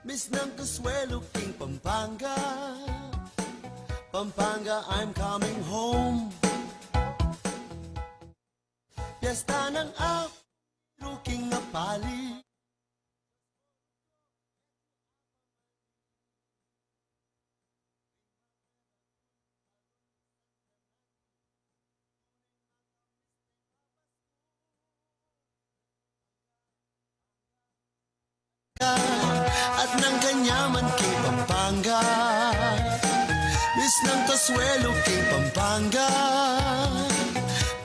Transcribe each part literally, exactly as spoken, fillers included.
Misnang Consuelo king Pampanga, Pampanga, I'm coming home. Piyesta nang Aru king Apali. At nang kanyaman king Pampanga, Misnang Consuelo king Pampanga,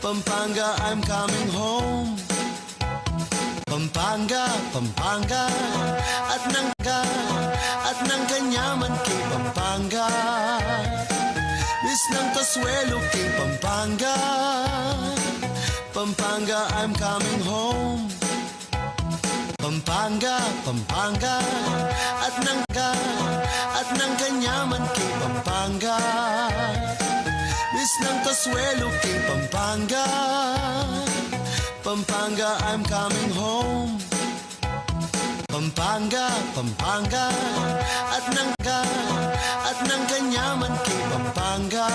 Pampanga, I'm coming home. Pampanga, Pampanga, at nang ka, at nang kanyaman king Pampanga, Misnang Consuelo king Pampanga, Pampanga, I'm coming home. Pampanga, Pampanga, at nang ka, at nang kanyaman king Pampanga, Misnang Consuelo king Pampanga, Pampanga, I'm coming home. Pampanga, Pampanga, at nang ka, at nang kanyaman king Pampanga,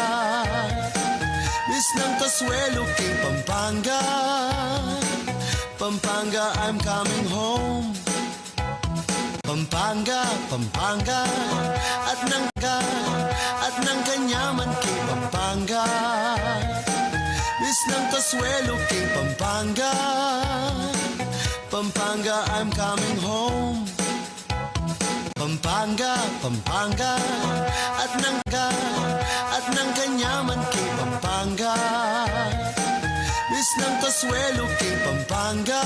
Misnang Consuelo king Pampanga, Pampanga, I'm coming home. Pampanga, Pampanga, at nang ka, at nang kanyaman king Pampanga, Misnang Consuelo king Pampanga, Pampanga, I'm coming home. Pampanga, Pampanga, at nang ka, at nang kanyaman king Pampanga, Misnang Consuelo king Pampanga,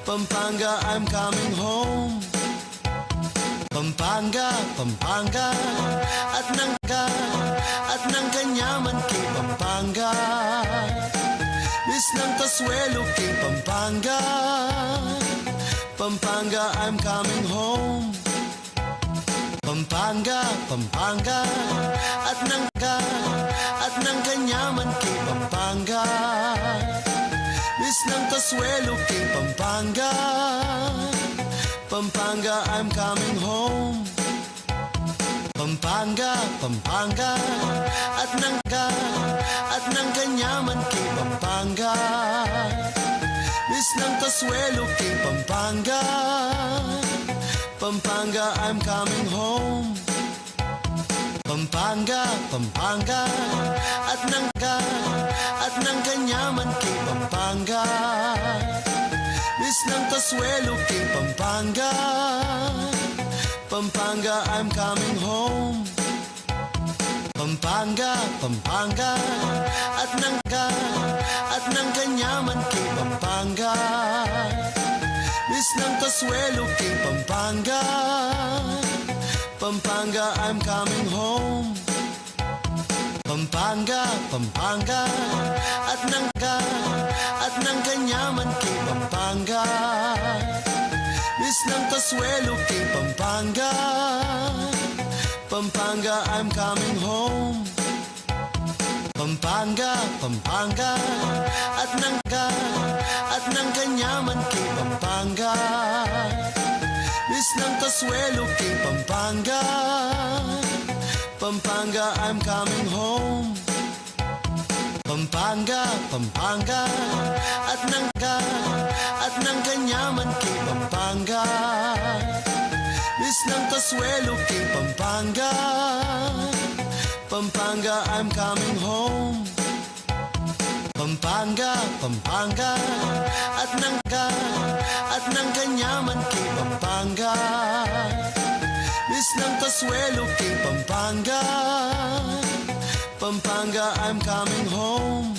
Pampanga, I'm coming home. Pampanga, Pampanga, at nang ka, at nang kanyaman king Pampanga, Misnang Consuelo king Pampanga, Pampanga, I'm coming home. Pampanga, Pampanga, at nang ka, at nang kanyaman king Pampanga, Misnang Consuelo king Pampanga, Pampanga, I'm coming home. Pampanga, Pampanga, at nang ka, at nang kanyaman king Pampanga, Misnang Consuelo king Pampanga, Pampanga, I'm coming home. Pampanga, Pampanga, at nang ka, at nang kanyaman king Pampanga, Misnang Consuelo king Pampanga, Pampanga, I'm coming home. Pampanga, Pampanga, at nang ka, at nang kanyaman king Pampanga, Misnang Consuelo king Pampanga, Pampanga, I'm coming home. Pampanga, Pampanga, at nang ka, at nang kanyaman king Pampanga, Misnang Consuelo king Pampanga, Pampanga, I'm coming home. Pampanga, Pampanga, at nang ka, at nang kanyaman king Pampanga, Misnang Consuelo king Pampanga, Pampanga, I'm coming home. Pampanga, Pampanga, at nang ka, at nang kanyaman king Pampanga, Misnang Consuelo king Pampanga, Pampanga, I'm coming home. Pampanga, Pampanga, at nang ka, at nang kanyaman king Pampanga, Misnang Consuelo king Pampanga, Pampanga, I'm coming home.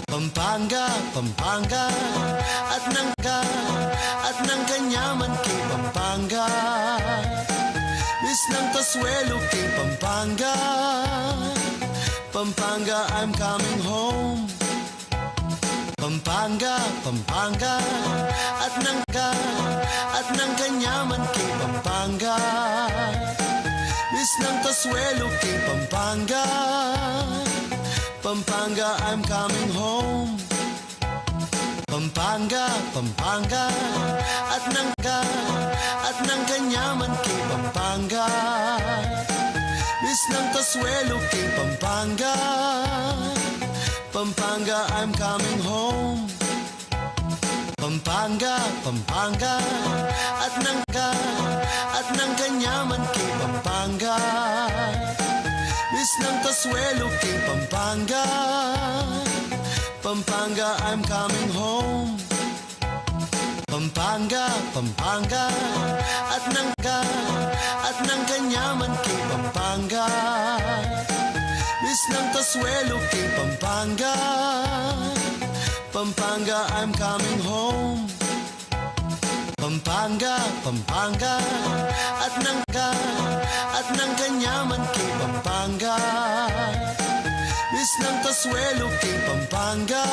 Pampanga, Pampanga, at nang ka, at nang kanyaman king Pampanga, Misnang Consuelo king Pampanga, Pampanga, I'm coming home. Pampanga, Pampanga, at nang ka, at nang kanyaman king Pampanga, Misnang Consuelo king Pampanga, Pampanga, I'm coming home. Pampanga, Pampanga, at nang ka, At nang kanyaman king Pampanga, miss ng Consuelo king Pampanga. Pampanga, I'm coming home. Pampanga, Pampanga, at nang ka, at nang kanyaman king Pampanga, miss ng Consuelo king Pampanga. Pampanga, I'm coming home. Pampanga, Pampanga, at nang ka, at nang kanyaman king Pampanga, miss ng Consuelo king Pampanga. Pampanga, I'm coming home. Pampanga, Pampanga, at nang ka, at nang kanyaman king Pampanga, miss ng Consuelo king Pampanga.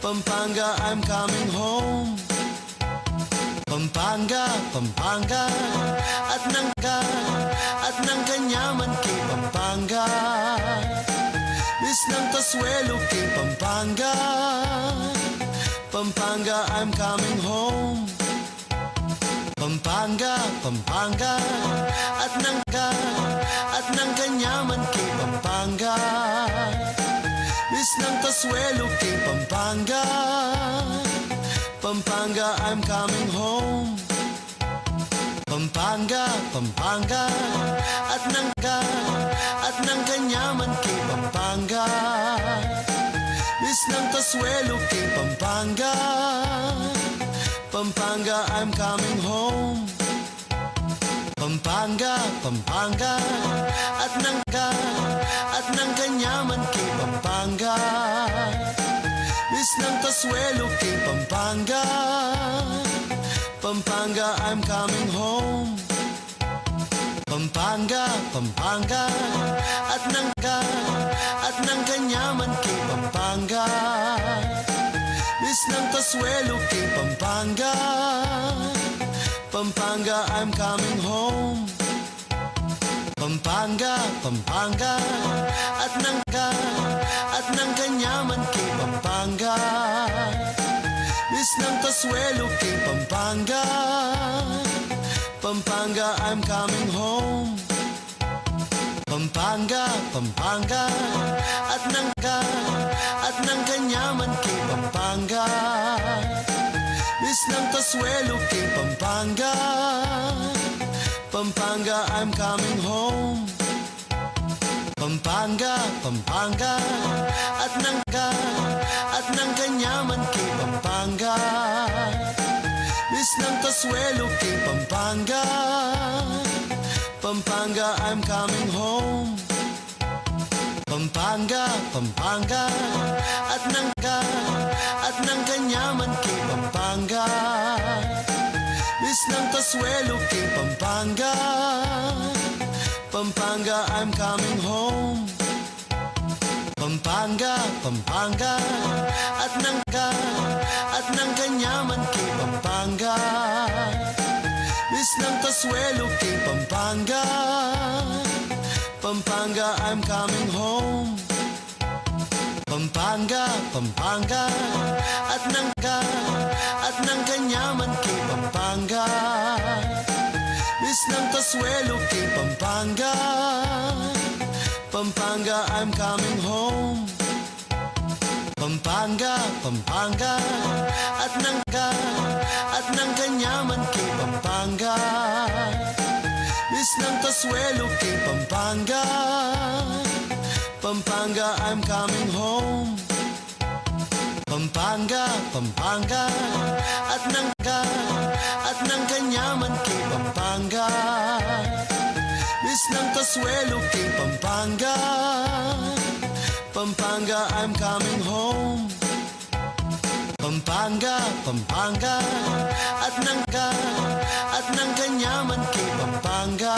Pampanga, I'm coming home. Pampanga, Pampanga, at nang ka, at nang kanyaman king Pampanga, miss ng Consuelo king Pampanga. Pampanga, I'm coming home. Pampanga, Pampanga, at nang ka, at nang kanyaman king Pampanga, miss ng Consuelo king Pampanga. Pampanga, I'm coming home. Pampanga, Pampanga, at nang ka, at nang kanyaman king Pampanga, miss ng Consuelo king Pampanga. Pampanga, I'm coming home. Pampanga, Pampanga, at nang ka, at nang kanyaman king Pampanga, miss ng Consuelo king Pampanga. Pampanga, I'm coming home. Pampanga, Pampanga, at nang ka, at nang kanyaman king Pampanga, miss ng Consuelo king Pampanga. Pampanga, I'm coming home. Pampanga, Pampanga, at nang ka, at nang kanyaman king Pampanga, miss ng Consuelo king Pampanga. Pampanga, I'm coming home. Pampanga, Pampanga, at nang ka, at nang kanyaman king Pampanga, miss ng Consuelo king Pampanga. Pampanga, I'm coming home. Pampanga, Pampanga, at nang ka, at nang kanyaman king Pampanga, miss ng Consuelo king Pampanga. Pampanga, I'm coming home. Pampanga, Pampanga, at nang ka, at nang kanyaman king Pampanga, miss ng Consuelo king Pampanga. Pampanga, I'm coming home. Pampanga, Pampanga, at nang ka, at nang kanyaman king Pampanga, miss ng Consuelo king Pampanga. Pampanga, I'm coming home. Pampanga, Pampanga, at nang ka, at nang kanyaman king Pampanga, miss ng Consuelo king Pampanga. Pampanga, I'm coming home. Pampanga, Pampanga, at nang ka, at nang kanyaman king Pampanga, miss ng Consuelo king Pampanga. Pampanga, I'm coming home. Pampanga, Pampanga, at nang ka, at nang kanyaman king Pampanga, miss ng Consuelo king Pampanga. Pampanga, I'm coming home. Pampanga, Pampanga, at nang ka, at nang kanyaman king Pampanga,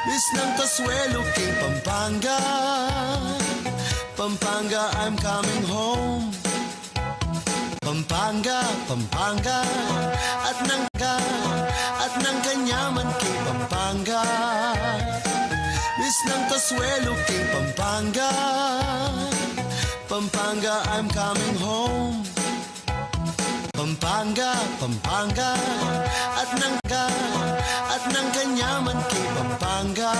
miss ng Consuelo king Pampanga. Pampanga, I'm coming home. Pampanga, Pampanga, at nang ka, at nang kanyaman king Pampanga, miss ng Consuelo king Pampanga. Pampanga, I'm coming home. Pampanga, Pampanga, at nang ka, at nang kanyaman king Pampanga.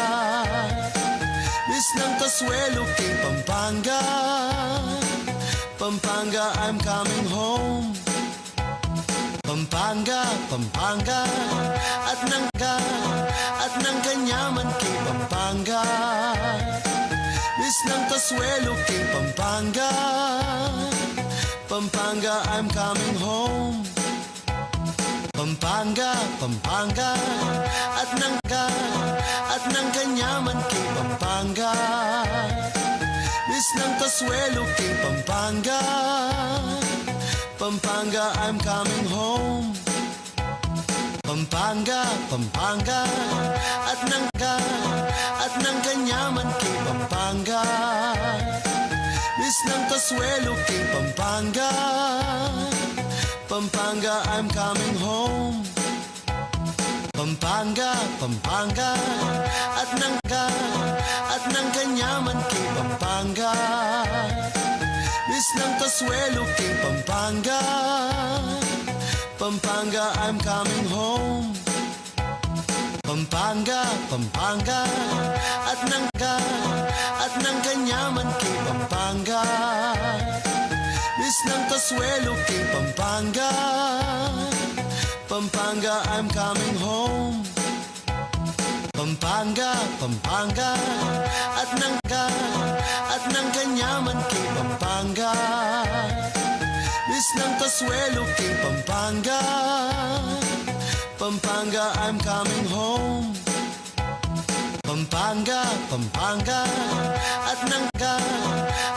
Misnang kasuelu king Pampanga. Pampanga, I'm coming home. Pampanga, Pampanga, at nang ka, at nang kanyaman king Pampanga. Misnang kasuelu king Pampanga. Pampanga, I'm coming home. Pampanga, Pampanga, at nang ka, at nang kanyaman king Pampanga. Misnang kasuelu king Pampanga. Pampanga, I'm coming home. Pampanga, Pampanga, at nang ka, at nang kanyaman king Pampanga. Misnang kasuelu king Pampanga. Pampanga, I'm coming home. Pampanga, Pampanga, at nang ka, at nang kanyaman king Pampanga. Misnang kasuelu king Pampanga. Pampanga, I'm coming home. Pampanga, Pampanga, at nang ka, at nang kanyaman king Pampanga. Misnang kasuelu king Pampanga. Pampanga, I'm coming home. Pampanga, Pampanga, at nang ka, at nang kanyaman king Pampanga. Misnang kasuelu king Pampanga. Pampanga, I'm coming home. Pampanga, Pampanga, at nang ka,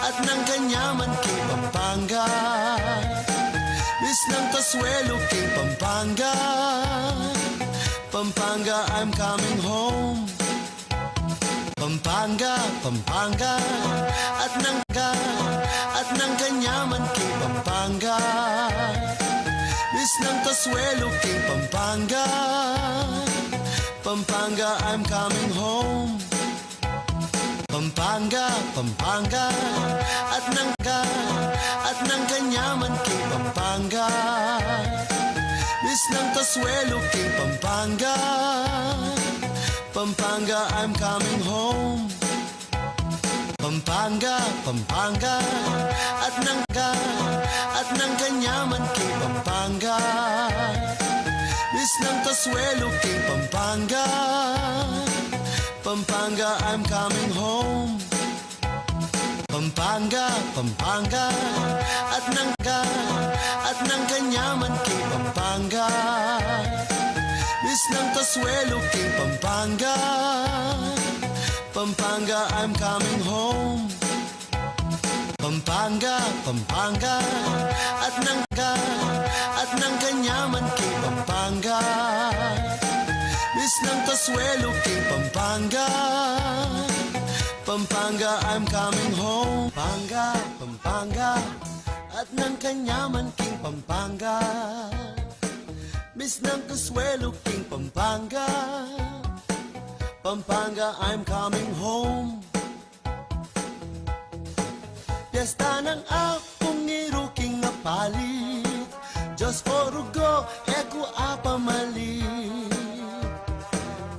at nang kanyaman king Pampanga. Misnang kasuelu king Pampanga. Pampanga, I'm coming home. Pampanga, Pampanga, at nang ka, at nang kanyaman king Pampanga. Misnang kasuelu king Pampanga. Pampanga, I'm coming home. Pampanga, Pampanga, at nang ka, at nang kanyaman king Pampanga. Misnang kasuelu king Pampanga. Pampanga, I'm coming home. Pampanga, Pampanga, at nang ka, at nang kanyaman king Pampanga. Misnang kasuelu king Pampanga. Pampanga, I'm coming home. Pampanga, Pampanga, at nang ka, at nang kanyaman king Pampanga. Misnang kasuelu king Pampanga. Pampanga, I'm coming home. Pampanga, Pampanga, at nang ka, at nang kanyaman king Pampanga. Misnang kasuelu king Pampanga. Pampanga, I'm coming home. Pampanga, Pampanga, at nang kanyaman king Pampanga. Misnang kasuelu king Pampanga. Pampanga, I'm coming home. Piesta nang Apu ngiru king apalit, Dios ko rugo, e ku apamalit.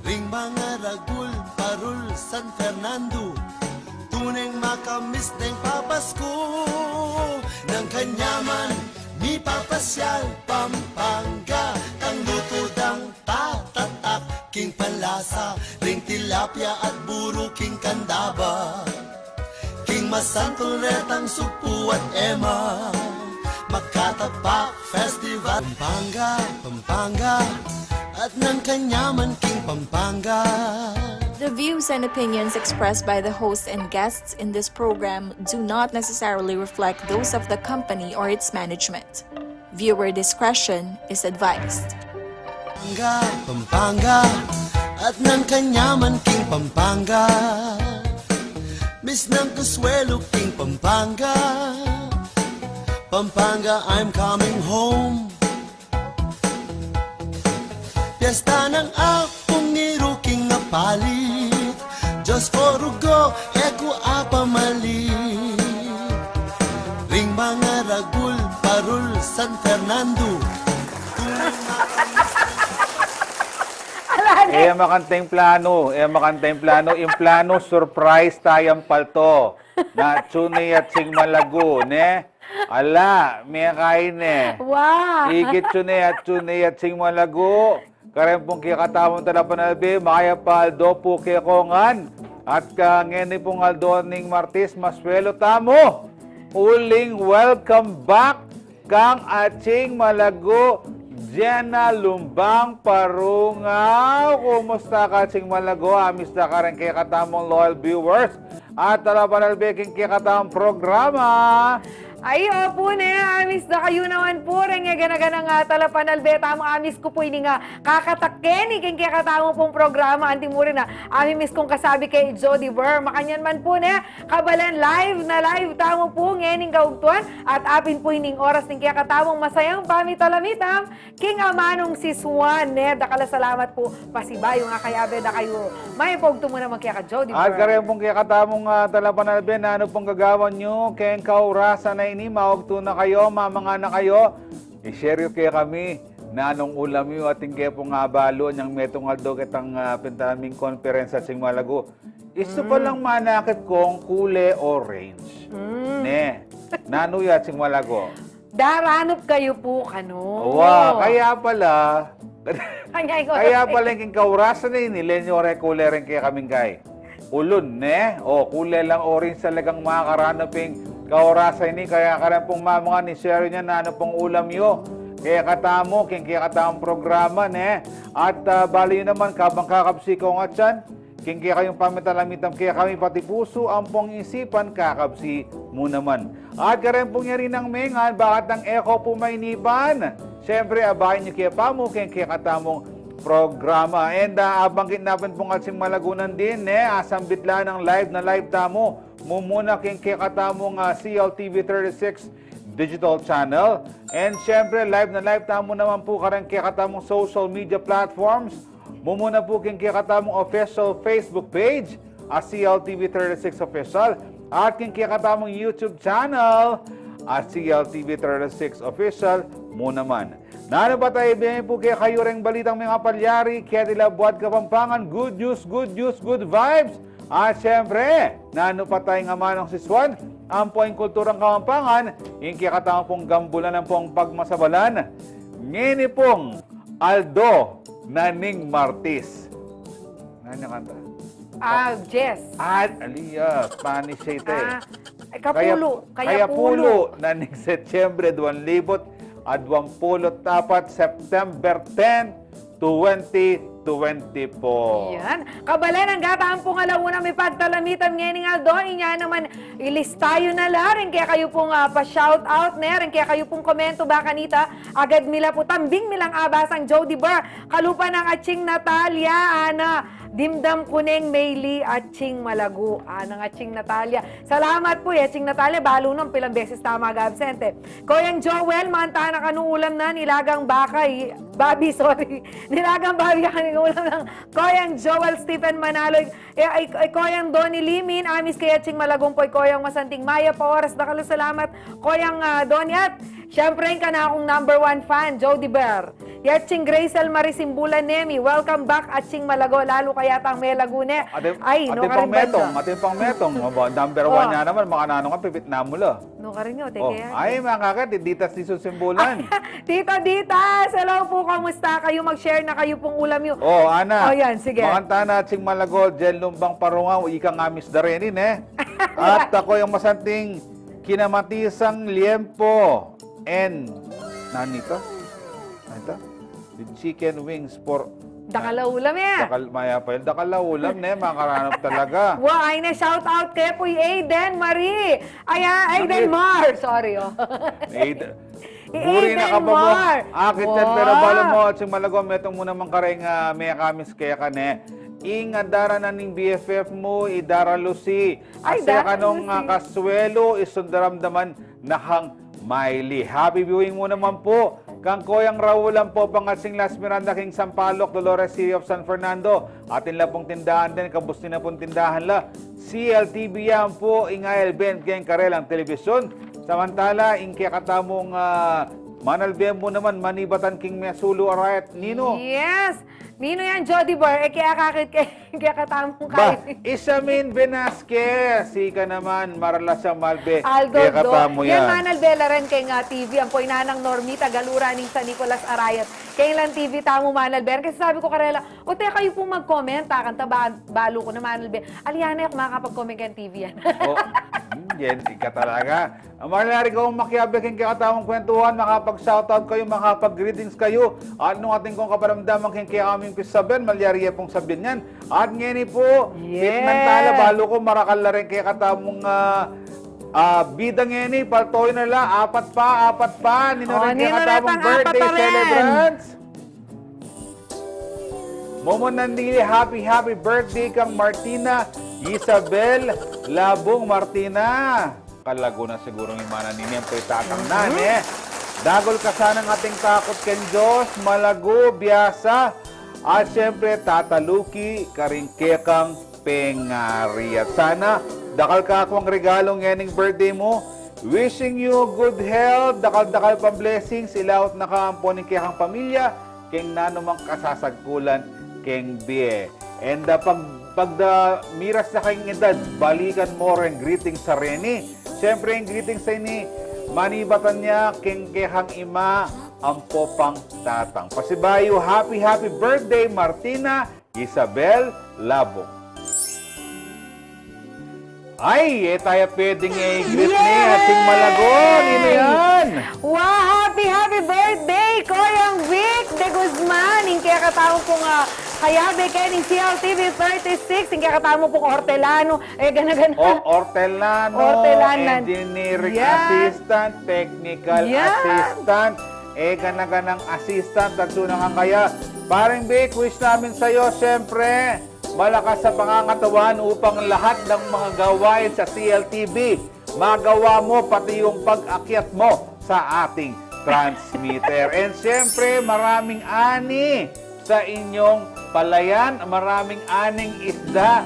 Ring mangaragul, parul, San Fernando, tuneng makamis deng papasku. Nang kanyaman mipapasyal Pampanga, tang lutu dang tatatak king panlasa, ring tilapia at buru king kandaba, king masantul retang sugpu at ema, Makatapak Festival. Pampanga, Pampanga, at nang kanyaman king Pampanga. The views and opinions expressed by the host and guests in this program do not necessarily reflect those of the company or its management. Viewer discretion is advised. Pampanga, Pampanga, at nang kanyaman king Pampanga. Misnang kasuelu king Pampanga. Pampanga, I'm coming home. Piesta nang Apu ngiru king apalit, Dios ko rugo, e ku apamalit. Ring mangaragul, parul, Fernando. Ala na. E makanta ing plano, e makanta ing plano, ing plano, surprise tayang palto. Na tune at sing malagu, ne? Ala, mekain, ne? Wa. Ikit tune at tune at sing malagu. Kareng pung kekatamung talapanalbe, mayap a aldo pu kekongan. At ka ngeni pung aldo ning Martes, maswelo tamu uling welcome back kang ating malagu, Jenna Lumbang Parungaw. Kumusta ka, ating malagu? Amis da kareng kekatamung loyal viewers at talapanalbe king kekatamung programa. Ay, opu ne, amis da kayu naman pu reng gana-ganang talapanalbe tamu. Amis ku pu ini nga kakataken king kekatamung pung programa. Anti mu rin na, ami miskung kasabi keng Jody Ver. Makanyan man pu ne, kabalen, live na live tamu pu ngening kaugtuan at apin pu ining oras ning kekatamung masayang pamitalamitam king amanung si Swan, ne? Dakal a salamat pu, pasibayu nga kayabe da kayu. Mayap a ugtu mu naman keka Jody Ver. At kareng pung kekatamung talapanalbe, nanu pung gagawan yu keng kaurasan a ini? Maugtu na kayu, mamanga na kayu, i-share yu kekami nanung ulam yu at ing ke pung abalu inyang metung aldo ketang pintalan ming konferensya, ating malagu. Isu palang manakit kung kule orange. Ne? Nanu ya, ating malagu? Daranup kayu pu kanu. Wa, kaya pala. Kaya pala king kaurasan a ini, lenyore, kule reng kekaming kai ulun, ne? O, kule lang orange talagang makaranup ing kaurasan a ini. Kaya kareng pung mamanga, i-share yu nanu pung ulam yu kekatamu king kekatamung programa, ne? At bale yu naman, kabang kakabsi kung atyan king kekayung pamitalamitam kekami, pati pusu ampong isipan kakabsi mu naman. At kareng pung yari nang mengan, bakit nang e ko pu mainipan? Siyempre, abayan yu ke pa mu king kekatamung programa. And abang kit napin pung ating malagu nandin, ne, asambit la nang live na live tamu mumuna king kekatamung C L T V thirty-six digital channel. And siyempre, live na live tamu naman pu kareng kekatamung social media platforms. Mumuna pu king kekatamung official Facebook page, a C L T V thirty-six Official, at king kekatamung YouTube channel, a C L T V thirty-six Official mu naman. Nanu pa ta, ibie mi pu kekayu reng balitang mengapalyari keti la buat Kapampangan, good news, good news, good vibes. At siyempre, nanu pa ta, ing amanung si Swan ampo ing kulturang Kapampangan, ing kekatamung pung gambulan ampong pagmasabalan ngeni pung aldo na ning Martes. Nanu ya kanta? Ah, Jess. Ah, alias, Spanish ya ita e. Ah, Kayapu-, Kayapu-, Kayapu-lu. Kayapu-lu na ning Setyembre, duang libut at duang pulu't apat, September ten, twenty twenty-four. Yan. Kabalen, angga tampung ala una mipagtalamitan ngening aldo, inya naman ilista yu na la reng kekayu pung, ah, pa-shout out, ne, reng kekayu pung komento, ba kanita agad mi la pu, tambing mi lang abasang Jody Ver. Kalupa nang Atsing Natalia, ana, dimdam ku neng Mayli Atsing Malagu. Anang Atsing Natalia. Salamat pu, Atsing Natalia, balu nung pilang beses ta mag-absent e. Koyang Joel, mantana kanu ulam na, nilagang baka, i-, babi, sorry. Nilagang babi, kanu ulam nang Koyang Joel Stephen Manaloy. E, ay, ay, Koyang Donny Limin, amis kaya Atsing Malagu pu, Koyang Masanting, mayap a oras, dakal a salamat, Koyang, ah, Donny, at siyempre, ing kanakung number one fan, Jody Ver. Ya Atsing Grace L. Marie Simbulan Nemi, welcome back, Atsing Malagu, lalu kaya tang Melagu ne. Atin, ay, atin pang metong, atin pang metong. Aba, number one ya naman, makananu nga, pipit na mu la. Nukarin yu, teke. Ay, makaka, di, Dita Sison Simbulan. Tita, Dita, hello pu, kumusta kayu? Mag-share na kayu pung ulam yu. O, ana. O, yan, sige. Makanta na, Atsing Malagu, Jen Lumbang Parungaw, ikang amis da reni, ne? At Koyang Masanting, kinamatisang liempo. And, nanu ita? Nanu ita? With chicken wings for... Dakal a ulam ya. Dakal, mayap a, dakal a ulam, ne, makaranup talaga. Wa, ay na, shout out kaya pu i Aiden Marie. Ay, ah, Aiden Mar, sorry, o. Aiden. Buri na ka ba mu? Akit yan, pero balu mu, Atsing Malagu, metung mu naman kareng, ah, mekamis keka, ne. Ing dara na ning B F F mu, i Dara Lucy. Ay, Dara Lucy. Kanu, ah, kaswelu, isundaramdaman na kang Mayli. Happy viewing mu naman pu kang Koyang Raul ampo pang Atsing Las Miranda king Sampaloc, Dolores City of San Fernando. Atin la pung tindahan den, kabus na pung tindahan la. C L T V yan pu, ing L B N keng karelang telebisyon. Samantala, ing kekatamung, ah, Manalbe mu naman, manibatan king mesulu a rayat, Nino. Yes! Nino yan, Jody Bar? E, kaya kakit kay, kaya katamu Ba, kayo. Isamin Velasquez, ika naman, maralas yang malbe. Aldo, kaya Aldo. Katamu Yan, yan. Manalbe la rin keng, ah, T V, ampo i Nanang Normita Galura ning San Nicolas Arayat. Keng lang T V tamu, manalbe rin. Kasi sabi ku karela, o, teka, kayu pung mag-comment, ah, kanta ba, balu ku na manalbe. Aliana, e ku makakapag-comment keng T V yan. O, hmm, yan, ika talaga. Malyari kang makiabe king kekatamung kwentuhan, makapag-shoutout kayu, makapag-greetings kayu. At nung atin kung kaparamdaman king kekaming pisabian, malyari ye pung sabian yan. At ngeni pu, yes, pitnan tala, balu ku marakal la rin kekatamung, ah, ah, bida ngeni, paltoy na la, apat pa, apat pa, nino O, rin nino kekatamung retang apat birthday pa rin? Celebrants? Mumunan dili, happy, happy birthday kang Martina Isabel Labong. Martina, kalagu na sigurung imana nini, ampo i tatang na, Mhm. ne? Dagul ka sanang ating takut keng Dios, malagu, biasa, at siyempre, tataluki karing kekang pengari. At sana, dakal ka akwang regalu ngening birthday mu. Wishing you good health, dakal-dakal pang blessings, ilaut na ka ampo ning kekang pamilya, keng nanumang kasasagkulan keng bie. And, ah, pag, pagda miras na keng edad, balikan mu ring greetings a reni. Siyempre, ing greetings a ini, manibatan ya keng kekang ima ampo pang tatang. Pasibayu, happy, happy birthday, Martina Isabel Labong. Ay, e taya pwedeng i-greet ni Yay! Ating Malagon. Ino yan? Wa, happy, happy birthday, Koyang Vic de Guzman. Ing kekatamu pung, ah, kayabe keni C L T V thirty-six. Ing kekatamu pung ortelano. E, gana-gana. O, ortelano, Ortelanan. Engineering Yan. Assistant, technical Yan. Assistant, e, gana-ganang assistant, at sunang ang kaya. Paring Vic, wish namin sa'yo, siyempre, malakas sa pangangatawan upang lahat ng mga gawain sa C L T V, magawa mo, pati yung pag-akyat mo sa ating transmitter. And siyempre, maraming ani sa inyong palayan, maraming aning isda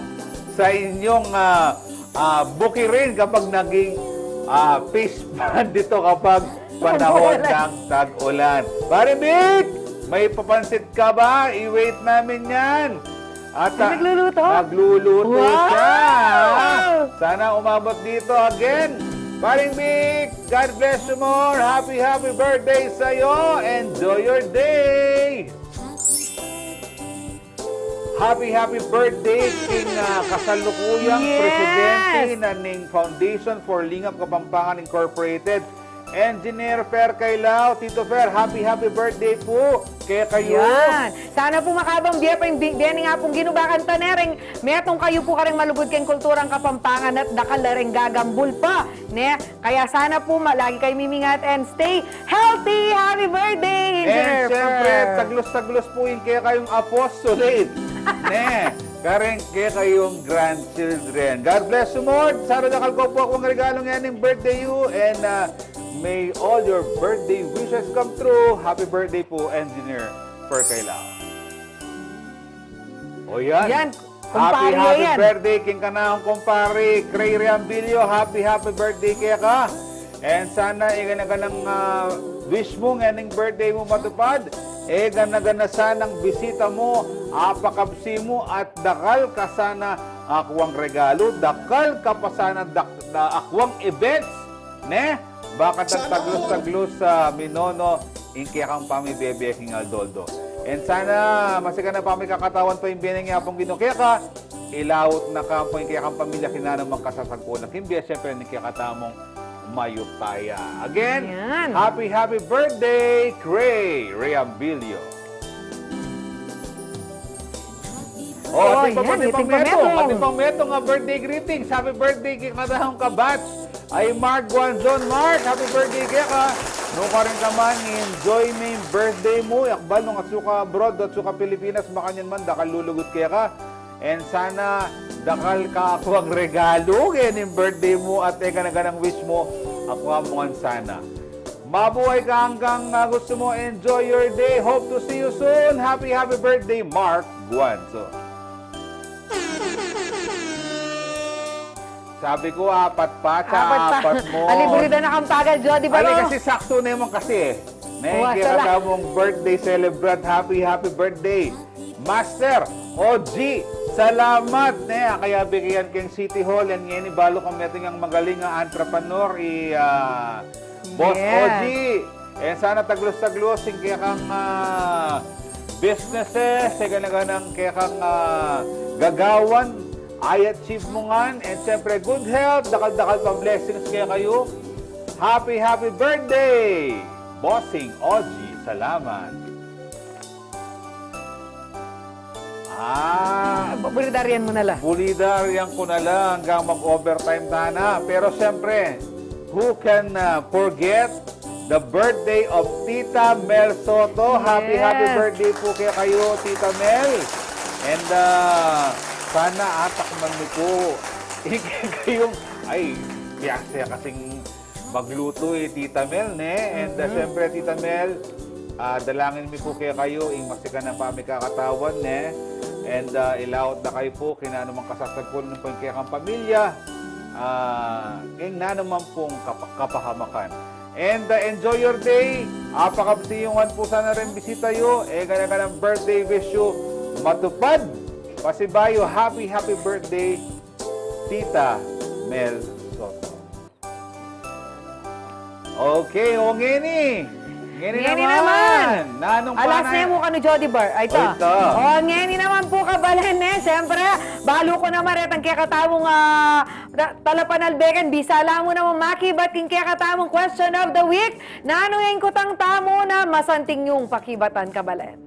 sa inyong, ah, ah, bukirin kapag naging, ah, fish pond dito kapag panahon Tag-ulan. Ng tag-ulan. Pare Vic, may papansit ka ba? I-wait namin yan. At, Ay, ah, nagluluto? Nagluluto Wow! siya. Sana umabot dito again. Paring Vic, God bless you more. Happy, happy birthday sa'yo. Enjoy your day. Happy, happy birthday king, ah, kasalukuyang Yes! presidente na ning Foundation for Lingap Kapampangan Incorporated, Engineer Per Kailao. Tito Per, happy, happy birthday pu kekayu. Yan. Sana pu makabang bie pa ing bi-, bie ning Apung Ginu, bakanta ne ring metung kayu pu karing malugud keng kulturang Kapampangan at dakal la ring gagambul pa, ne? Kaya sana pu ma-, lagi kayu mimingat and stay healthy. Happy birthday, And Engineer siyempre, Per. taglus-taglus pu ing kekayung apostolate. Ne, kareng kekayung grandchildren. God bless you more. Sana dakal ko pu akwang regalu ngening birthday yu, and, ah, may all your birthday wishes come true. Happy birthday pu, Engineer Per Kailao. O yan. Yan. Happy, Kumpare happy yan. birthday king kanakung kumpare, Cray Reambilio. Happy, happy birthday keka. And sana e gana-ganang, ah, wish mu ngening birthday mu matupad. E gana-gana sanang bisita mu, apakabsi mu, at dakal ka sana akwang regalu, dakal ka pa sana dak-, da-, akwang events, ne? Bakanta taglus-taglus a minono ing kekang pamibebie king aldo-aldo. And sana masikan a pamikakatawan pa ing bie ning Apung Ginu keka, ilaut na ka ampo ing kekang pamilya king nanumang kasasagkulan king bie, siyempre ning kekatamung mayupaya. Again, Yan. happy, happy birthday, Cray Reambilio. O, Oh, atin pa, yan, atin pang atin pang metung, metung. atin pang metung a birthday greetings. Happy birthday king kanakung kabatch a i Mark Guanzon. Mark, happy birthday keka. Nukarin ka man, enjoy me ing birthday mu. Yakbal nung atsu ka abroad, atsu ka Pilipinas, makanyan man, dakal lulugud keka. And sana dakal ka akwang regalu ngening birthday mu at e gana-ganang wish mu, akwa mu ngan sana. Mabuhay ka anggang, ah, gustu mu. Enjoy your day. Hope to see you soon. Happy, happy birthday, Mark Guanzo. Sabi ku, apat pa, tsaka Apat pa. apat mu. Alibre da na kang pagal, Jody Ali, Baro. kasi saktu naman kasi e. Ne, kekatamung birthday celebrant, happy, happy birthday, Master O G. Salamat, ne, kaya bigyan keng City Hall, yan ngeni balu kung metung yang magaling a entrepreneur, i, ah, Boss O G. E sana taglus-taglus ing kekang, ah, businesses, e gana-ganang kekang, ah, gagawan, i-achieve mu ngan, and siyempre, good health, dakal-dakal pa blessings kekayu. Happy, happy birthday, Bossing O G. Salamat. Ah, bulidaryan mu na la. Bulidaryan ku na la anggang mag-overtime tana. Pero siyempre, who can, ah, forget the birthday of Tita Mel Soto? Happy, happy birthday pu kekayu, Tita Mel. And, ah, sana atakman mi pu ing kekayung, ay, biyasa kasing maglutu i Tita Mel, ne? And, ah, siyempre, Tita Mel, ah, dalangin mi pu kekayu ing masikan a pamikakatawan, ne? And, ah, ilaut da kayu pu king nanu mang kasasagpul ning kekang pamilya, ah, king nanu man pung kapa-, kapahamakan. And, ah, enjoy your day. Apakabsiyungan pu sana reng bisita yu. E gana-ganang birthday wish yu matupad. Pasibayu, happy, happy birthday, Tita Mel Soto. Okay, o ngeni. Ngeni naman. Nanung panay mu kanu, Jody Bar? Ay, ita. O, ngeni naman pu, kabalen, ne? Siyempre, balu ku naman retang kekatamung, ah, ta-, talapanalbekan, bisa la mu naman makibat king kekatamung question of the week. Nanu ing kutang tamu na masanting yung pakibatan, kabalen?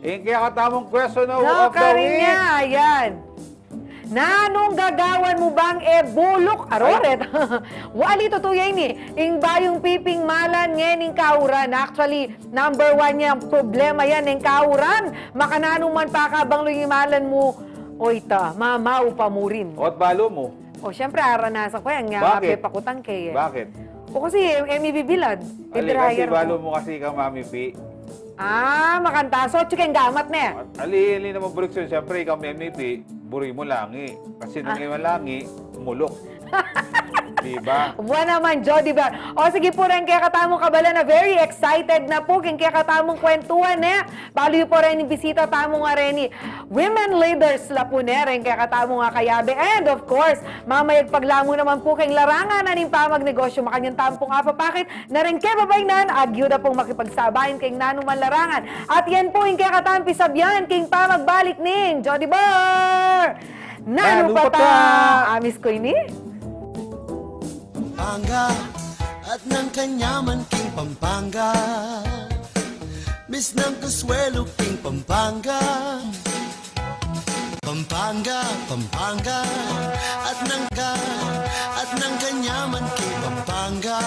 Ing kekatamung question of, of the week. Ayan. Nanung gagawan mu bang e buluk? Aroret. Wali, tutu ya ini. Ing bayung piping malan ngening kauran. Actually, number one yang problema yan, ing kauran. Makananu man pakabang lu ing malan mu. Oy ta, mamau pa mu rin. Ot balu mu? O, siyempre, aranasan ku yan. Nya, bakit? Pakutang ke, e. Bakit? O, kasi, e, e mi bibilad. E, ali, kasi dryer balu mu kasi ika mamipi. Ah, makantaso, atsu keng gamat, ne? Ali, ali naman buriksun, siyempre, ika mamipi, buri mu langi. Kasi nung e malangi, muluk. Diba? Buwan naman, Jody Bar. O, sige pu, reng kekatamung kabalen na very excited na pu keng kekatamung kwentuhan, ne? Balu yu pu reng bisita tamu nga reni. Women leaders la pu, ne, reng kekatamung kayabe. And of course, mamayagpag la mu naman pu keng larangan na ning pamagnegosyu, makanyan tamu pung apapakit na reng kebabaynan, agyu da pung makipagsabayan keng nanu mang larangan. At yan pu ing kekatamung pisabian keng pamagbalik ning Jody Bar. Nanu pa ta? Amis ku ini. Pampanga at nang kanyaman king Pampanga. Miss nang kuswelu king Pampanga. Pampanga, Pampanga, at nang ka, at nang kanyaman king Pampanga.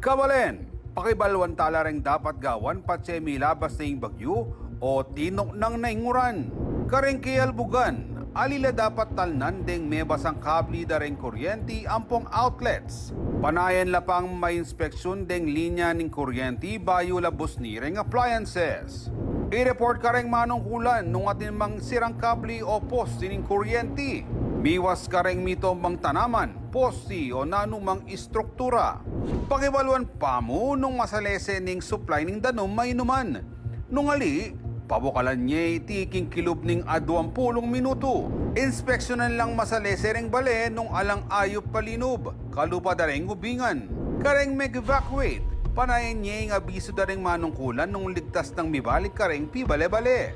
Kabalen, pakibaluan tala reng dapat gawan patse milabas ne ing bagyu o tinuknang na ing uran. Kareng kiyalbugan, ali la dapat talnan deng mebasang kabli da reng kuryenti ampong outlets. Panayan la pang mainspeksyun deng linya ning kuryenti bayu la busni reng appliances. I-report kareng manungkulan nung atin mang sirang kabli o posti ning kuryenti. Miwas kareng mitombang tanaman, posti o nanumang istruktura. Pakibaluan pa mu nung masalese ne ing supply ning danum a inuman. Nung ali, pabukalan ye iti king kilub ning aduang pulung minutu. Inspeksyunan lang masalese reng bale nung alang ayup a linub, kalupa da reng ubingan. Kareng meg-evacuate, panayan ye ing abisu da reng manungkulan nung ligtas nang mibalik kareng pibale-bale.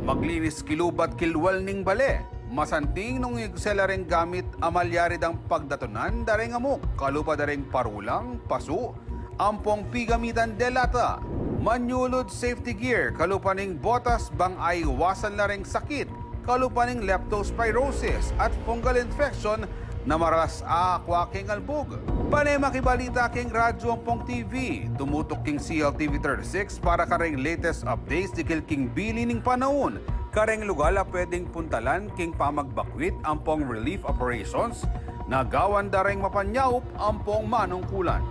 Maglinis kilub at kilwal ning bale. Masanting nung igse la reng gamit a malyari dang pagdatunan da reng amuk, kalupa da reng parulang, pasu, ampong pigamitan de lata. Manyulud safety gear, kalupa ning botas bang aiwasan la reng sakit, kalupa ning leptospirosis at fungal infection na maralas a akwa king albug. Pane makibalita king radyo ampong T V, tumutuk king C L T V thirty-six para kareng latest updates dikil king bili ning panaun, kareng lugal a pwedeng puntalan king pamagbakwit ampong relief operations na gawan da reng mapanyaup ampong manungkulan.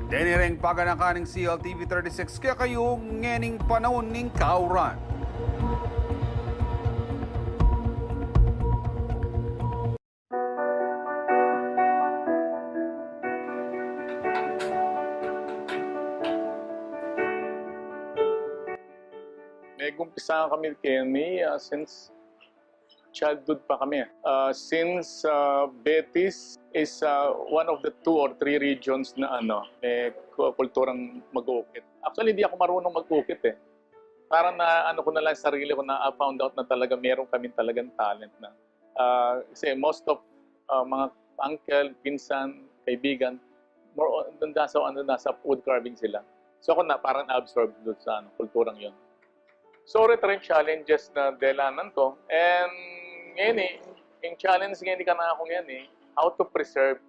Deni reng paganakan ning C L T V thirty-six kekayu ngening panaun ning kauran. Nag-umpisa kami keni, ah, since childhood pa kami. Ah, since, ah, Betis is, ah, one of the two or three regions na ano, may ku-, kulturang mag-uukit. Actually, hindi ako marunong mag-ukit eh. Parang na ano ko na lang sarili ko na, ah, found out na talaga meron kaming talagang talent na. Ah, kasi most of, ah, mga uncle, pinsan, kaibigan, more on, nandun sa, nandun sa wood carving sila. So ako na parang absorbed doon sa ano, kulturang yun. So, ito rin challenges na delanan ko. And ngayon eh, yung challenge ngayon ni kanakung yan eh, how to preserve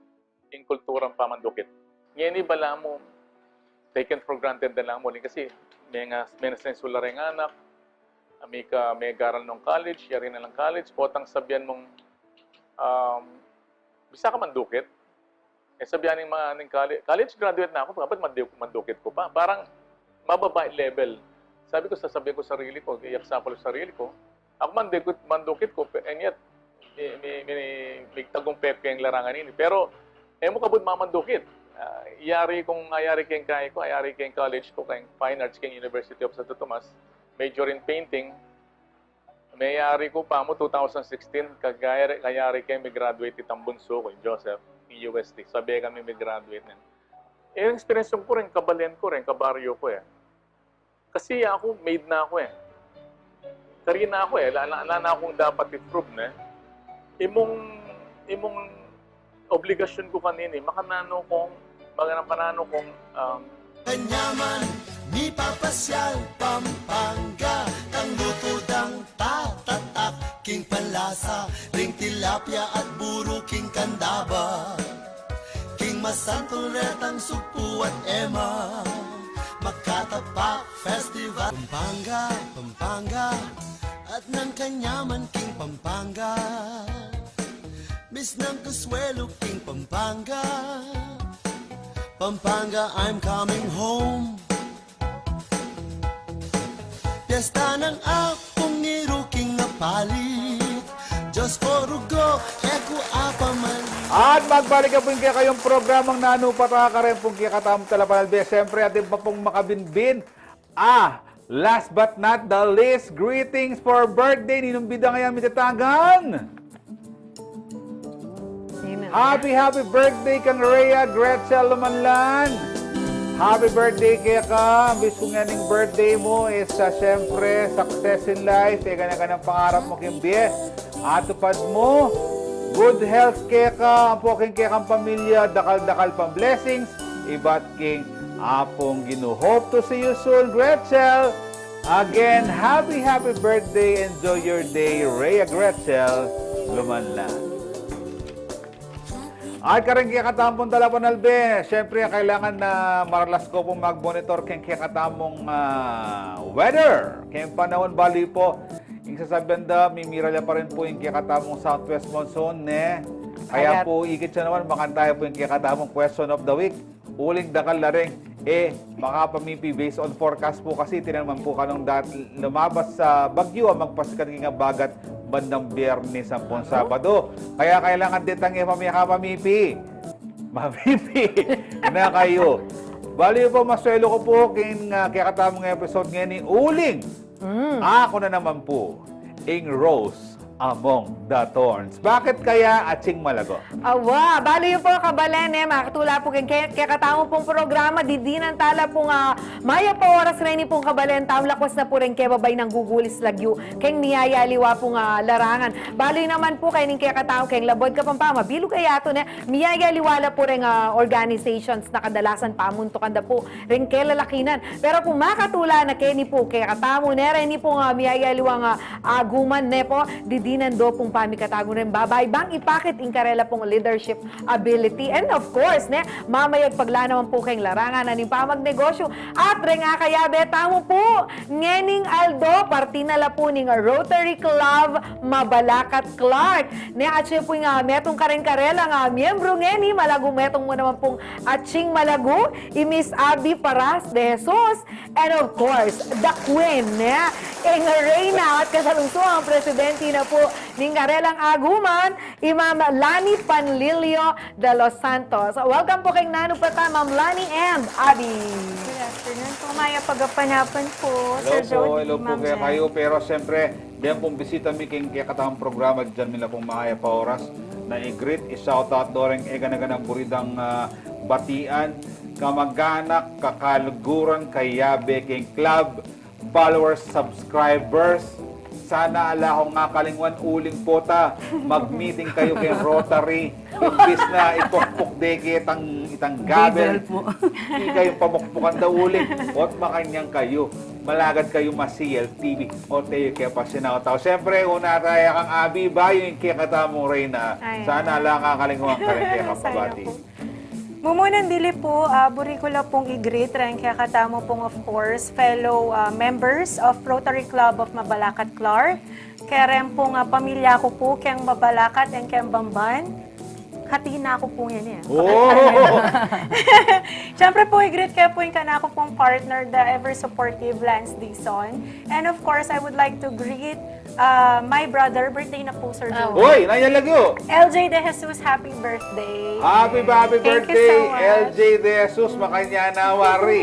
ing kulturang pamandukit. Ngeni balamu, taken for granted na lang mu rin kasi may nga, may na sensula ring anak, may ka, may garal nung college, yari na lang college, potang sabihan mung, um, bisa ka mandukit? Eh, sabihan ning mga, ning college, college graduate na ako, dapat mandu-, mandukit ko pa. Parang mababa yung level. Sabi ko, sasabihan ko sarili ko, i-example ko sarili ko, Aku mandukit, mandukit ku, pe-, and yet, mi, mi, mi, migtagumpay ku keng larangan ini. Pero, e mu kabud mamandukit. Ah, yari kung, ah, yari keng kai ku, ah, yari keng college ku, keng Fine Arts, keng University of Santo Tomas, major in painting. Mayari ku pa mu two thousand sixteen, kayari, kayari keng mi-graduate itang bunsu ku, Joseph, king U S T. Sabi kami mi-graduate na. E, yung experience ku rin, kabalen ku rin, kabaryo ku, e. Kasi aku, made na aku, e. Kari na aku, e. Ala, ala, ala na akung dapat i-prove, ne? Imung, imung obligasyon ku kanini, makananu kung, makananu kung, um, Kanyaman, mipapasyal Pampanga, tang lutu dang tatatak, king panlasa ring tilapia at buru king kandaba. King masantul retang sugpu at ema, Makatapak Festival. Pampanga, Pampanga, at nang kanyaman king Pampanga. Miss nang Consuelo king Pampanga. Pampanga, I'm coming home. Piyesta nang Apung Ngiru king apalit. Diyos ko rugo, e ku apamalit. At magbalik na pu ing kekayung programang Nanu Pataka, karin pung kekatamung talapanalbe. Siyempre, atin pa pung makabinbin. Ah, last but not the least, greetings for birthday. Ninung bida ngeni a mitatagan? Sino? Happy, happy birthday kang Rhea Gretchen Lumanlan. Happy birthday keka. Wish ku ngening birthday mu is, ah, siyempre, success in life. Ika na, ika nang pangarap mu king bie, atupad mu. Good health keka, ampo king kekang pamilya, dakal-dakal pang blessings ibat king Apung Ginu. Hope to see you soon, Gretchen. Again, happy, happy birthday. Enjoy your day, Rhea Gretchen Lumanlan. At karing kekatamung talapanalbe, siyempre, kailangan na maralas ko pung magmonitor keng kekatamung, ah, weather. Keng panaun, bali pu, ing sasabian da, mimiral ya pa rin pu ing kekatamung southwest monsoon, ne? Kaya pu, ikit ya naman, makantayan pu ing kekatamung question of the week. Uling dakal la ring, e makapamipi based on forecast pu kasi tinan mu naman pu kanung dat-, lumabas a bagyu a magpasikat king abagat bandang Biyernes ampong Sabado. Kaya kailangan detang e pa makapamipi. Mamipi na kayu. Bali pu, masuelo ku pu king, ah, kekatamung episode ngeni, uling Mm. aku na naman pu ing Rose Among the Thorns. Bakit kaya atsing malago? Awa, balu yu pu, kabalen, e, makatula pu keng ke-, kekatamu pung programa, didinan tala pung, ah, mayap a oras reni pung kabalen tamu, lakwas na pu reng kebabay nang gugulis lagyu keng miyayaliwa pung, ah, larangan. Balu yu naman pu keng kekatamu keng Labuad Kapampangan, mabilug a yatu, ne, miyayaliwa la pu reng, ah, organizations na kadalasan pamuntukan da pu reng kelalakinan. Pero kung makatula na keni pu kekatamu, ne, reni pung, ah, miyayaliwang, ah, aguman, ne pu, didinan do pung pamikatagun reng babai bang ipakit ing karela pung leadership ability. And of course, ne, mamayagpag la naman pu keng larangan na ning pamagnegosyu at reng akayabe tamu pu ngening aldo, parti na la pu ning Rotary Club Mabalacat Clark. Ne, atsu pu ing, ah, metung kareng karelang, ah, miyembru ngeni, malagu, metung mu naman pung atsing malagu, i Miss Abby Paras de Jesus, and of course, the queen, ne? Ing reyna at kasalungsuang presidenti na pu ning karelang aguman, i Ma'am Lani Panlilio de los Santos. Welcome pu keng nanu pa ta, Ma'am Lani and Abby. Good afternoon pu. Mayap a kapanapun pu, Sir Jody, Ma'am Jen. Hello pu, hello pu kekayu. Pero siyempre, deng pung bisita mi keng kekatamung programa, dinan mi la pung mayap a oras na i-greet, i-shout out do reng e gana-ganang buri dang, ah, batian, kamag-anak, kakaluguran, kayabe keng club, followers, subscribers. Sana ala kung akalingwan, uling pota, mag-meeting kayu keng Rotary. Imbis na ipukpuk de ke itang, itang gavel, gavel pu, ika yung pamukpukan da uling. Ot makanyan kayu, malagad kayu ma-C L T V. Ot e yu ke pa sinautaw. Siyempre, una taya kang Abby, bayu ing kekatamung reyna. Ay, sana ay. Ala kung akalingwan kareng kekang pabati. Sana pu. Mumunang dili pu, ah, buri ku la pung i-greet reng kekatamu pung, of course, fellow, ah, members of Rotary Club of Mabalacat Clark. Kereng pung, ah, pamilya ku pu, keng Mabalacat and keng Bamban. Hati na ku pu ngeni, e. Oh! Siyempre pu, i-greet ke pu ing kanaku pung partner, the ever supportive Lance Dizon. And of course, I would like to greet, uh, my brother, birthday na pu, Sir Joe. Uy, nanyan lagyu? L J De Jesus, happy birthday. Happy, happy birthday, thank you so much. L J De Jesus, makanyan a wari.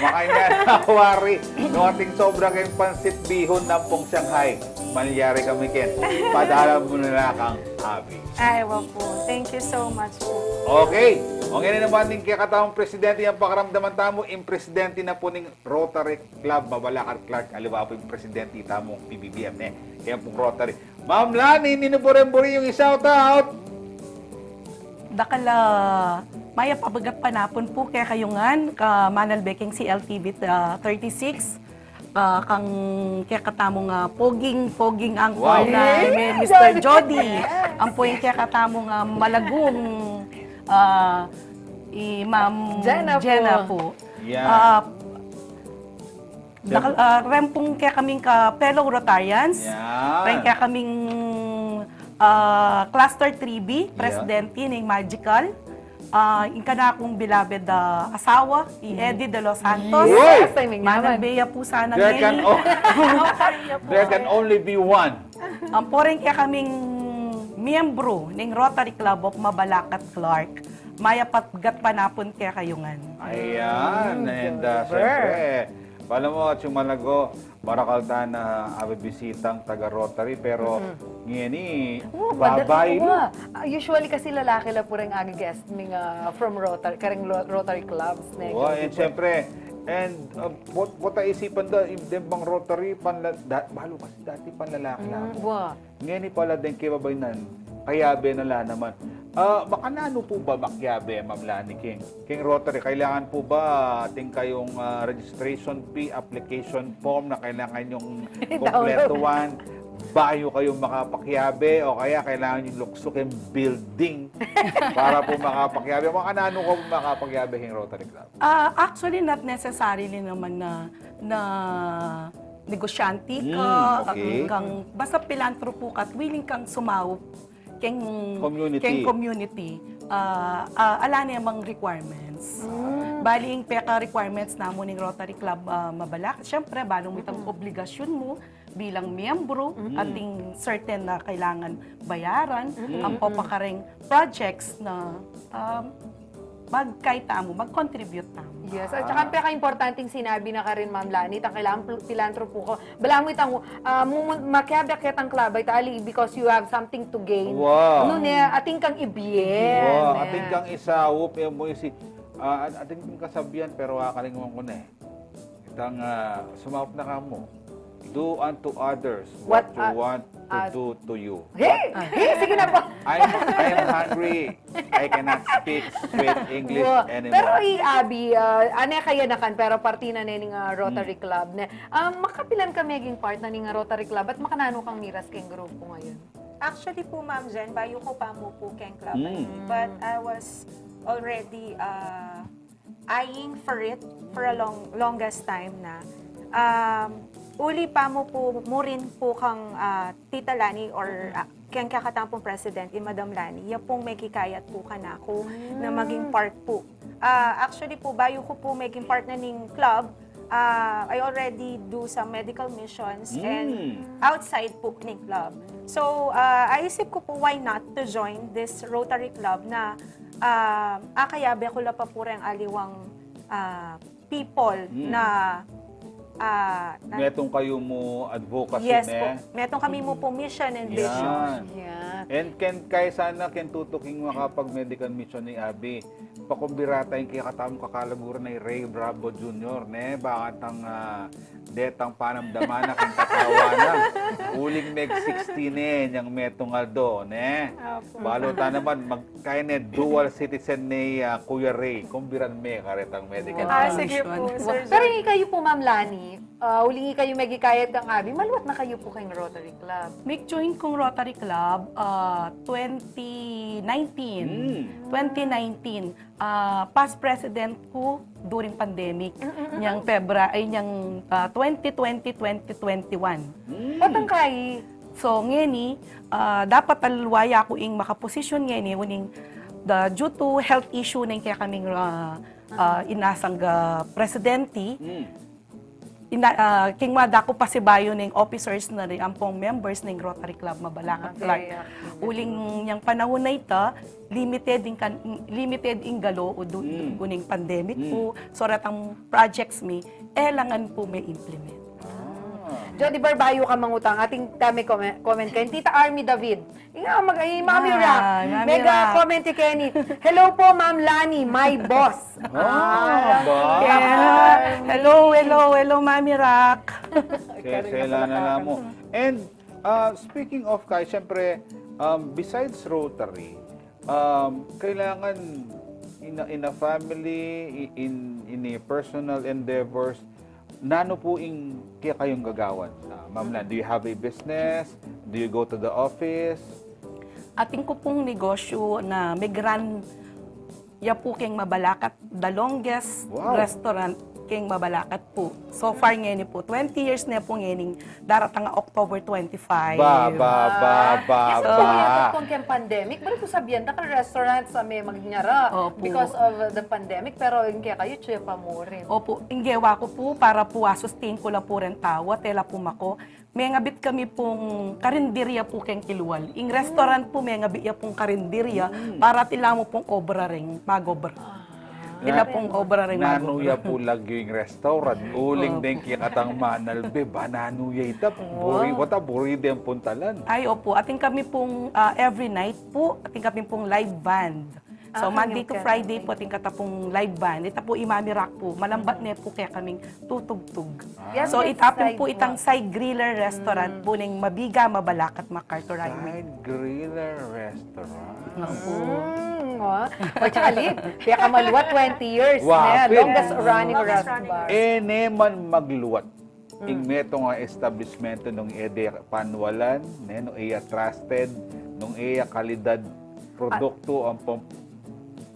Makanyan a wari. Nung atin sobra keng pansit bihon ampong Shanghai, malyari kami ken. Padala mu na la kang Abby. Ay, wa pu. Thank you so much pu. Okay. O ngeni naman ing kekatamung presidenti, yang pakaramdaman tamu, ing presidenti na pu ning Rotary Club Mabalacat Clark, aliwa pu ing presidenti tamung P B B M, e. Kaya pung Rotary. Ma'am Lani, ninu pu reng buri yung i-shout out? Dakal a mayap a gatpanapun pu kekayu ngan, kamanalbe keng C L T V, ah, thirty-six, ah, kang kekatamung, ah, poging, poging angkol na, eh, Mister Jody. Yes. Ampo ing kekatamung, ah, malagung, ah, i Ma'am Jenna pu. Jenna pu. Yeah. Ah, Dakal, ah, reng pung kekaming ka-fellow Rotarians, yan, reng kekaming, ah, Cluster three B, yeah, presidenti ning Magical, ah, ing kanakung beloved, ah, asawa, i Eddie De Los Santos. Yes! Manalbe ya pu sana ngeni. There can o-, there can only be one. Ampo reng kekaming miyembru ning Rotary Club of Mabalacat Clark, mayap a gatpanapun kekayu ngan. Ayan, and, ah, siyempre, alam mo, atsing malago, marakal ta na abibisitang taga-Rotary, pero ngeni, babayi. Ah, usually kasi lalaki la pu reng agi-guest ning, ah, from Rotary, kareng Ro-, Rotary clubs, ne? Wa, and siyempre, and, ah, pota isipan da, deng bang Rotary, panla-, da-, balu kasi dati panlalaki la pu. Wa. Ngeni pala deng kebabainan, kayabe na la naman. Ah, makananu pu ba makiabe, Ma'am Lani, keng, keng Rotary? Kailangan pu ba atin kayung, ah, registration fee, application form na kailangan yung kompletuhan bayu kayu makapakiabe, o kaya kailangan yung luksu keng building para pu makapakiabe? Makananu ka pu makapakiabe keng Rotary Club? Ah, actually, not necessarily naman na, na negosyante ka, kang, basta pilantropo ka at willing kang sumaup keng community. Ah, ah, ala ne mang requirements. Bali, ing peka-requirements namu ning Rotary Club, ah, Mabalacat, siyempre, balu mu itang obligasyun mu bilang miyembru, atin certain na kailangan bayaran, ampo pa kareng projects na, ah, magkaita mu, mag-contribute tamu. Yes, at saka ang pinaka-importanting sinabi na karin, Ma'am Lani, itang kailangan pil-, pilantropo ko. Balamu itang, ah, mumu-, makiabe ka itang club, ay tali, because you have something to gain. Wow. Nune, atin kang ibie. Wow, ne. Atin kang isaup, eh, mo isi, ah, atin kang kasabian, pero kakalingwan ku ne. Itang, ah, sumaup na ka mu. Do unto others what you want to do to you. Hey! Hey, sige na po. I'm, I'm hungry. I cannot speak straight English anymore. Pero, i, Abi, ah, ane kaya na kan, pero parti na ne ning, ah, Rotary Club ne. Ah, makapilan ka meging part na ning, ah, Rotary Club at makananu kang miras keng grupu ngeni? Actually po, Ma'am Jen, bayu ku pa mu po keng club. Mm. But I was already, uh, eyeing for it for a long, longest time na. Um, uli pa mu po, mu rin po kang, ah, Tita Lani or, ah, keng kekatang pong president, i Madam Lani, ya pong meghikayat po kanaku na maging part po. Ah, actually po, bayu ku po meging part na ning club, ah, I already do some medical missions and outside po ning club. So, ah, aisip ku po, why not to join this Rotary Club na, ah, akayabe ku la pa po reng aliwang, ah, people na, ah, na metung kayu mu advocacy. Yes ne po. Metung kami mu po mission and vision. Yan. Yeah. And ken kaya sana, ken tutuking makapag-medical mission ni Abi, pakumbira ta ing kekatamung kakalaguran a i Ray Bravo Junior, ne? Bakantang, ah, detang panamdaman na keng katawan na. Uling meg sixty ne, inyang metung aldo, ne? Opo. Balu ta naman, mag-, kaya ne dual citizen ne, ah, Kuya Ray. Kumbiran me karetang medical mission. Ah, sige po, Sir John. Pero ikayu po, Ma'am Lani, ah, uling ikayu meghikayat kang Abi, maluat na kayu po keng Rotary Club? Mig-join kung Rotary Club, ah, twenty nineteen. Mm. Twenty nineteen. Ah, past president ku during pandemic. Mm, mm, mm. Nyang Febra-, ay, nyang, ah, twenty twenty, twenty twenty-one. Mm. Potang kai? So, ngeni, ah, dapat aliwa ya ku ing makaposisyon ngeni, uling the, due to health issue neng kekaming, ah, ah, inasang, ah, presidente, mm. Ina-, ah, king mada ku pasibayu ning officers na rin ampong members ning Rotary Club Mabalacat Branch. Ah, very active. Uling nyang panahun a ita, limited ing kan-, limited ing galo o du-, mm, during pandemic po. So, retang projects mi, e la ngan po me-implement. Ah. Jody Bar, bayu ka mangutang, atin tame comment, comment kay Tita Army David. Nga, mag-, ay, Mami Rak. Ah, Mami Rak. Mega comment i keni. "Hello po, Ma'am Lani, my boss." Ah, ba? Hello, hello, hello, Mami Rak. Kaya sela na lang mo. And, ah, speaking of, kay, siyempre, um, besides Rotary, um, kailangan in a, in a family, i-, in, in a personal endeavors, nanu po ing kekayung gagawan? Ah, Ma'am Lan, do you have a business? Do you go to the office? Atin ku pung negosyu na mig-run ya pu keng Mabalacat, the longest restaurant keng Mabalacat pu. So far ngeni pu, twenty years ne pu ngening daratang a October twenty-five. Ba, ba, ba, ba, ba. Yes, pu, kung keng pandemic, bale ku sabian da ka restaurant sa me magnyara because of the pandemic, pero ing kekayu, tsu ya pa mu rin. Opu, ing gewa ku pu, para pu a-sustain ku la pu reng tau, tela pu mako, mengabit kami pung karinderya pu keng kilwal. Ing restaurant pu, mengabit ya pung karinderya para tila mu pung obra reng mag-obra. Tila pung obra reng mag-obra. Nanu ya pu lagyu ing restaurant? Uling deng kekatang manalbe, ba nanu ya ita? Buri, wata buri deng puntalan. Ay, opu. Atin kami pung, ah, every night pu, atin kami pung live band. So, Monday to Friday pu, atin kata pung live band. Ita pu i Mami Rak pu, malambat ne pu kekaming tutugtug. So, ita pin pu itang Side Griller Restaurant pu ning Mabiga, Mabalacat, MacArthur Highway. Side Griller Restaurant. Opu. Mm, o. O, tsaka, Lib, kaya ka maluat, twenty years ne, longest running restaurant. E ne man magluat ing metung a establishment nung e de panwalan, ne, nung e ya trusted, nung e ya kalidad produktu ampong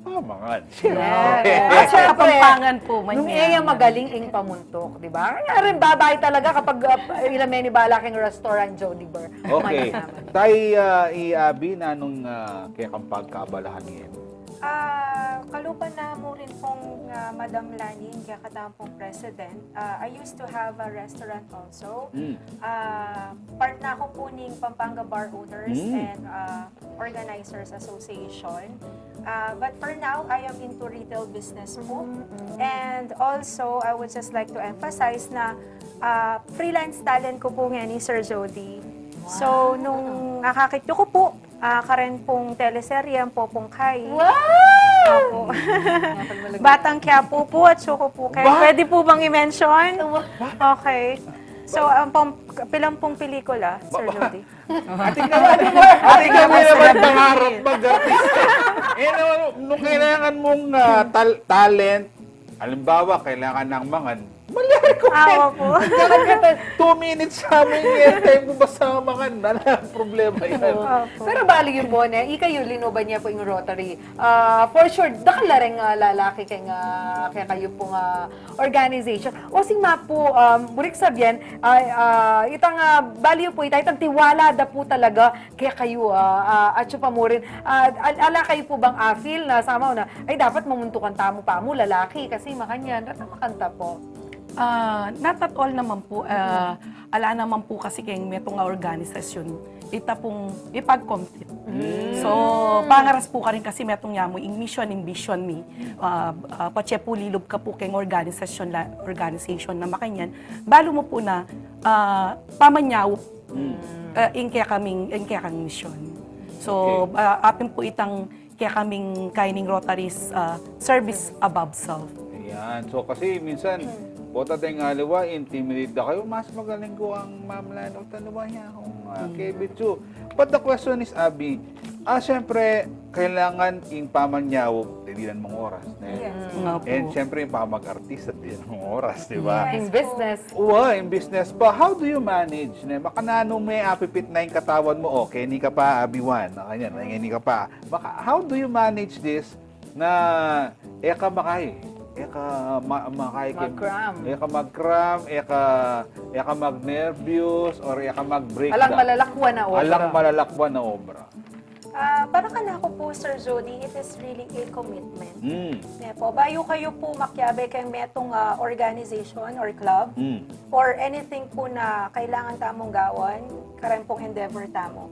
pamangan. Siyempre. At siyempre, Kapampangan pu man yan. Nung e ya magaling ing pamuntuk, di ba? Kaya rin babai talaga kapag, ah, ila me ni bala keng restaurant, Jody Bar. Okay. Tay, ah, i Abi, nanung, ah, kekang pagkaabalahan ngeni? Ah, kalupa na mu rin pung, ah, Madam Lani, kekatang pung president, ah, I used to have a restaurant also. Mm. Ah, part na ku pu ning Pampanga Bar Owners and, ah, Organizers Association. Ah, but for now, I am into retail business po. And also, I would just like to emphasize na ah, freelance talent ku pu ngeni, Sir Jody. So, nung akakit yu ku pu, ah, karen pung teleserye, Ang Popong Kai. Wow! Opo. Batang Quiapo pu, atsu ku pu keni. Pwede pu bang i-mention? Okay. So, ang pang, pilan pung pelikula, Sir Jody? Atin kami, atin kami naman pangarap mag-artista. Eh, nung, nung kailangan mong ah, tal- talent, halimbawa, kailangan ng mangan, malyari ku Ah, yan. opo. Nagkaroon ka tayo, two minutes sa amin, eh, time mo basta mangan, wala ang problema yan. Opo. Pero bali yu pu, ne, ikayu linuban ye pu ing Rotary. Ah, for sure, dakal la ring ah, lalaki keng ah, kekayu pung ah, organization. O sing ma pu, um, buri kung sabyan, ah, ah, itang ah, bali yu pu, ita, itang tiwala da pu talaga kekayu, ah, ah, atsu pa murin. Ah, al- ala kayu pu bang a-feel na somehow na, ay, dapat mamuntukan tamu pa mu, lalaki, kasi makanyan, datang makanta pu. Ah, not at all naman po. Ah, ala naman po kasi keng metung a organisasyon, ita pong ipag-compete. So, pangaras po karin kasi metung ya mu ing mission, ing vision mi. Ah, ah, patse po lilub ka po keng organisasyon, la- organization na makanyan. Balu mu po na ah, pamanyaup ah, ing kekaming, ing kekang mission. So, ah, apin po itang kekaming kaining Rotary's ah, service above self. Ayan. So kasi minsan, bota tayong aliwa, intimidate da kayo, mas magaling ko ang mamlano. Tanda ba niya kung uh, kebitsu? But the question is, Abi, ah, syempre, kailangan ing pamanyaup, didinan mong oras. Ne? Yes. Nga po. And syempre, yung pamag-artista, didinan mong oras, di ba? Yes. Ing business. Uwa, yung business ba? How do you manage? Ne? Makananu me apipit na yung katawan mo? Okay, ni ka pa, Abi Wan. Kanyan, ni ka pa. Maka, how do you manage this na eka makay? Eka ma, makay kay- Mag-cram. Eka mag-cram, eka, eka mag-nervous, or eka mag-break Alang down? Malalakwan na obra. Alang malalakwan na obra. Ah, para kanaku pu, Sir Jody, it is really a commitment. Mm. Ne po, bayu kayu pu makiabe keng metung ah, organization or club Mm. or anything pu na kailangan tamung gawan, karen pung endeavor tamu.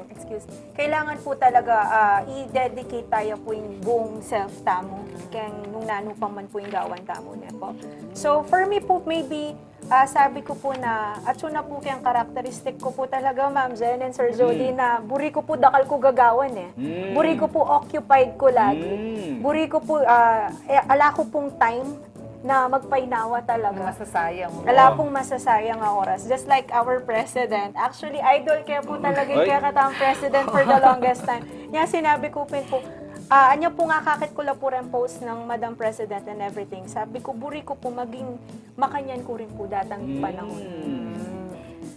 Excuse. Kailangan pu talaga ah, i-dedicate tayu pu ing buong self tamu keng nung nanu pa man pu ing gawan tamu, ne po. So, for me pu, maybe, ah, sabi ku pu na, atsu na pu keng characteristic ku pu talaga, Ma'am Jen and Sir Jody, na buri ku pu dakal ku gagawan eh. Mm. Buri ku pu occupied ku lagi. Mm. Buri ku pu, ah, eh, ala ku pung time na magpainawa talaga. Masasayang. Ala pung masasayang a oras. Just like our president. Actually, idol ke pu talaga yung Ay. kekatang president for the longest time. Nya sinabi ku pin pu, ah, anya pu nga akakit ku la pu rin post ng Madam President and everything. Sabi ku, buri ku pu maging makanyan ku rin pu datang panahon. Mm.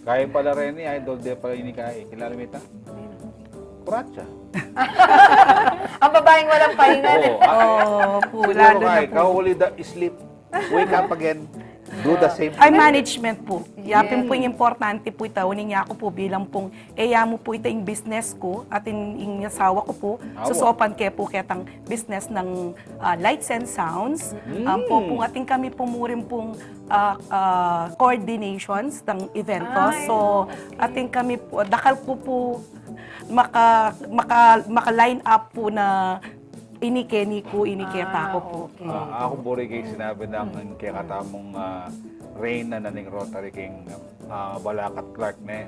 Kaya pala, Rene, idol de pala ini kaya. Kilala mo ita? Kuratsa. Ang babaeng walang pahinga. Oo, ah, Oo po, siguro lalo kaya, na po. Kahuli da sleep, wake up again, do the same Ay, thing. Management po. Yapin po yung importante po ita. Uling yaku po bilang pong, eh, yamu po ita yung business ko at in, yung asawa ko po. Awa. Susopan ke po ketang business ng ah, lights and sounds. Ang po pong ating kami po murin pong ah, ah, coordinations ng evento. Ay, So, ating kami po, dakal po po maka, maka, maka-line up po na ini keni ku, ini keta ku po. Okay. Ah, aku buri kay sinabi ng kekatamung ah, Reyna na ning Rotary king ah, Balakat Clark ne.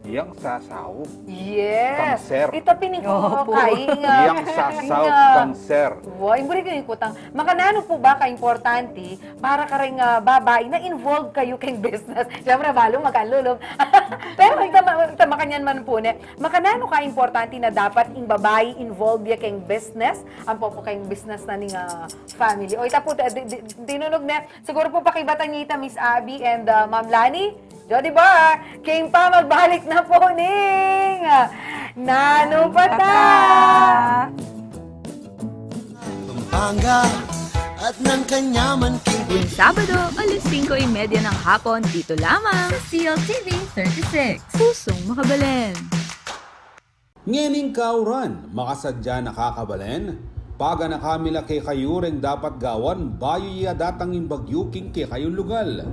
Yang sasaup. Yes. Cancer. Ita pin ing Opo. kaing, Yang sasaup, cancer. Wow, yung buri ko yung kutang. Makananu po ba ka-importante para kareng ah, babai na involved kayu keng business? Siyempre, balu makanlulub. Pero ita, ma- ita makanyan man po, ne? Makananu ka-importante na dapat ing babai involved ya keng business? Ang po po keng business na ning ah, family. O ita po, di, di, dinunug ne. Siguro po pakibatan niyo ita, Miss Abby and ah, Ma'am Lani. Jody Bar, king pamagbalik na po ning ah, Nanu Pa Ta? Pampanga at ng kanyaman king Tuwing Sabado, alas singko y media ng hapon, dito lamang sa C L T V thirty-six. Pusong Makabalen. Ngening kauran, makasadya na kakabalen, paganaka mi la kekayu reng dapat gawan bayu ya datang ing bagyu king kekayung lugal.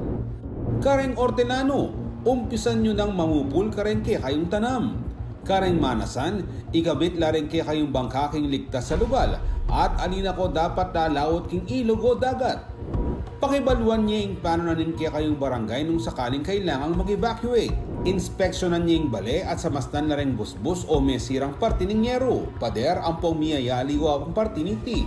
Kareng Ortenano, umpisan yu nang mamupul kareng kekayung tanam. Kareng manasan, ikabit la ring kekayung bangka king ligtas a lugal, at ali na ko dapat lalaut king ilug o dagat. Pakibaluan ye ing panunaning kekayung barangay nung sakaling kailangang mag-evacuate. Inspeksyonan ye ing bale at samastan la ring busbus o mesirang parti ning yeru, pader ampong miyayaliwa pang parti niti.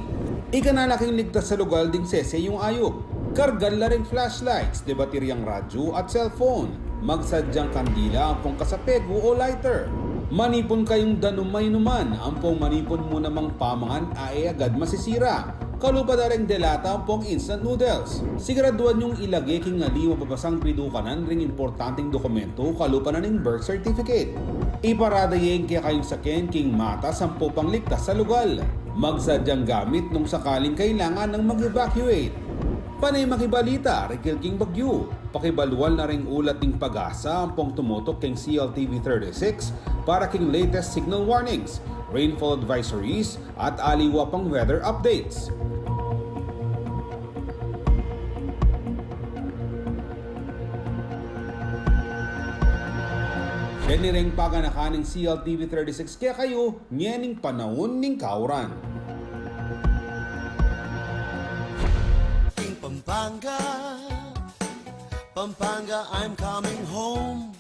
Ikana la king ligtas a lugal ding sese yung ayup. Kargan la ring flashlights, de bateryang radyo at cellphone. Magsadyang kandila ampong kasapegu o lighter. Manipun kayung danum a inuman, ampong manipun mu namang pamangan a e agad masisira. Kalupa da ring delata ampong instant noodles. Siguraduan yung ilage king ali mababasang pidukanan ring importanteng dokumento, kalupa na ning birth certificate. Iparada ye ing kekayung saken king matas ampong pangligtas a lugal. Magsadyang gamit nung sakaling kailangan nang mag-evacuate. Pane makibalita, rikil king bagyu. Pakibaluan la ring ulat ning PAGASA ampong tumutuk king C L T V thirty-six para king latest signal warnings, rainfall advisories, at aliwa pang weather updates. Yan ring paganakan ning C L T V thirty-six kekayu, ngening panaun ning kauran. King Pampanga, Pampanga, I'm coming home.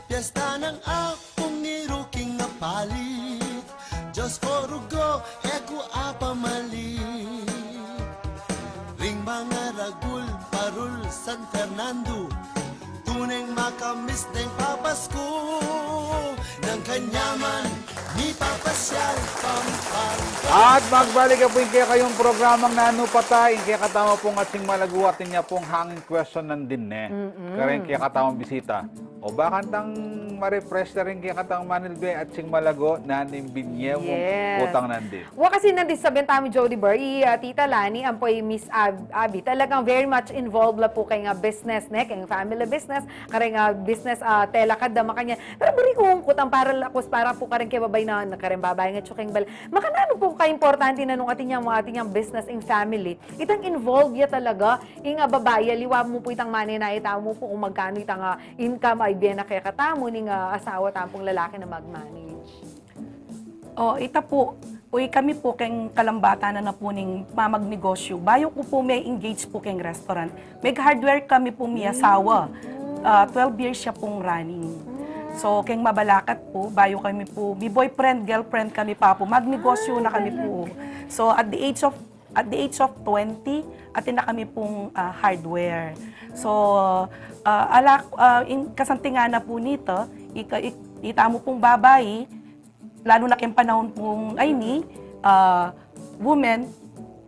Piyesta nang Apung Ngiru king Apalit, Diyos ko rugo, e ku apamalit. Ring mangaragul, parul, San Fernando, tuneng makamis deng papasku, nang kanyaman mipapasyal Pampanga. At magbalik ya pu ing kekayung programang Nanu Patay, ing kekatamu pung ating malagu, atin ya pung hangin question nandin, ne? Mm-mm. Kareng kekatamung bisita. O ba kantang ma-refresh na rin kekatamung manilbe at sing malagu, nanu ing binye mung Yes. utang nandin? Wa, kasi nandin sabian tamu, Jody Bar, i, ah, Tita Lani, ampo i Miss Ab-, Abby, talagang very much involved la pu keng, ah, business, ne? Keng family business, kareng, ah, business, ah, tela kada makanyan. Pero buri kung kutang para la, kus-, para pu kareng kebabai na, na kareng babai nga tsu keng bal-, makananu pu kaimportante na nung atin yang, atin yang business ing family. Itang involved ya talaga, ing, ah, babai, aliwa mu pu itang manenaya tamu pu kung magkanu itang, ah, income a ibie na kekatamu ning, ah, asawa tamu pung lalaki na mag-manage. O, ita pu, uy, kami pu keng kalambatan na na pu ning mamagnegosyo. Bayu ku pu me-engage pu keng restaurant. Meg-hardware kami pu mi asawa. Ah, twelve years ya pung running. So, keng mabalakat pu, bayu kami pu, mi-boyfriend, girlfriend kami pa pu, magnegosyo na kami pu. So, at the age of, at the age of twenty, atin na kami pung, ah, hardware. So, ah, ala, ah, ing kasantingan na pu nita, ika-, ik-, itamu pung babai, lalu na keng panaun pung ayni, ah, women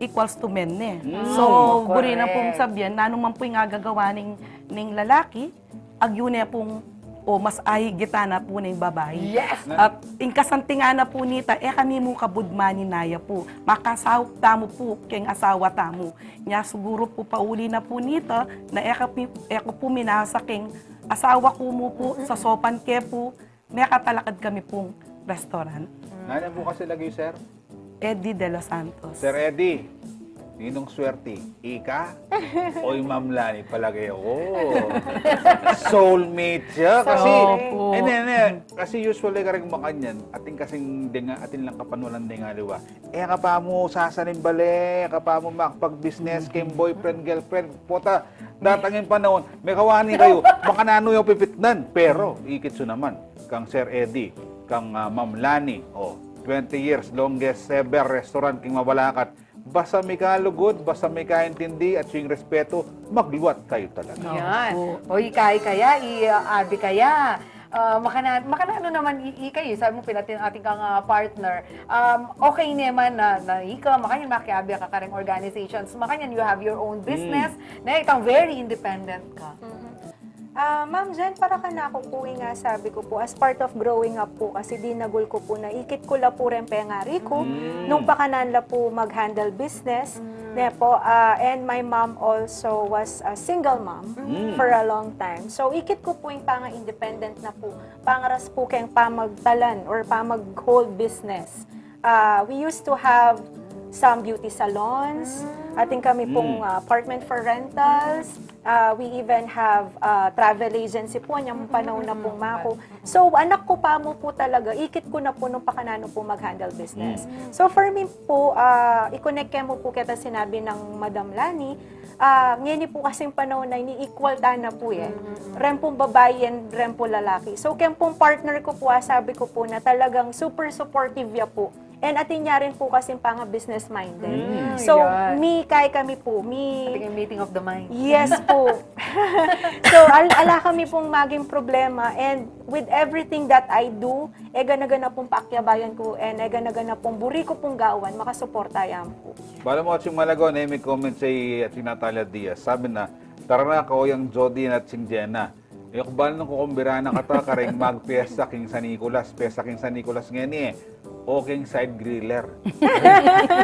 equals to men, ne? Mm. So, Oh, buri na pung correct. sabian, nanu man pu ing agagawa ning, ning lalaki, agyu ne pung, o mas ahigitan na pu ning babai. Yes! At ing kasantingan na pu nita, e kami mu kabud maninaya pu. Makasaup tamu pu keng asawa tamu. Nya siguru pu pauli na pu nita, na e ka pi-, e ku pu minasa keng asawa ku mu pu, Mm-mm. sa sopan ke pu, mekatalakad kami pung restaurant. Nanu mu kasi lagyu, sir? Eddie De Los Santos. Sir Eddie, ninung swerte? Ika o i Ma'am Lani? Palage ku, soulmate ya. Kasi, Opo. ene, ene, kasi usually kareng makanyan, atin kasing denga, atin lang kapanualan deng aliwa. E ka pa mu sasanin bale, e ka pa mu makapag-business keng boyfriend, girlfriend. Pota, datang ing panaun, mekawani kayu, makananu yu pipitnan. Pero, ikit su naman, kang Sir Eddie, kang, ah, Ma'am Lani, o, twenty years, longest ever restaurant keng mabalakat. Basta mika lugud, basta mika intindi, at sing respeto, magluat kayu talaga. Yan. Opo. O, ika, ika ya, i, ah, Abby kaya. Ah, makana-, makananu naman i-, ika, eh, sabi mu pin atin, atin kang, ah, partner. Um, okay naman na, na ika, makanyan makiabe ka kareng organizations, makanyan you have your own business, Mm. na itang very independent ka. Mm-mm. Ah, Ma'am Jen, para kanaku pu, ing, ah, sabi ku pu, as part of growing up pu, kasi dinagul ku pu na ikit ku la pu reng pengari ku, Mm. nung pakanan la pu mag-handle business, Mm. ne po, ah, and my mom also was a single mom Mm. for a long time. So, ikit ku pu ing panga-independent na pu, pangaras pu keng pamagtalan or pamag-hold business. Ah, we used to have some beauty salons, atin kami pong, ah, apartment for rentals, ah, we even have, ah, travel agency po, anyang panahon na pong mako. So, anak ko pa mo po talaga, ikit ko na po nung pakananu po mag-handle business. So, for me po, ah, i-connect ke mo po keta sinabi ng Madam Lani, ah, ngeni po kasing panahon na ini, equal ta na po eh. Ren pong babae and ren po lalaki. So, ken pong partner ko po, ah, sabi ko po na talagang super supportive ya po. And atin ya rin po kasing panga business minded. So, mi, kaya kami po, mi... Talagang meeting of the mind. Yes po. So, al- ala kami pong maging problema. And with everything that I do, e gana-gana pong pakyabayan ko, and e gana-gana pong buri ko pong gawan, makasuporta yan po. Bala mo, Atsing Malagon, eh, may comment sa Atsing Natalia Diaz. Sabi na, "Tara na, Kuyang Jody at Atsing Jenna. E ku bal nung kukumbiran na kata kareng magpiesta king San Nicolas, piesta king San Nicolas ngeni eh. O king side griller.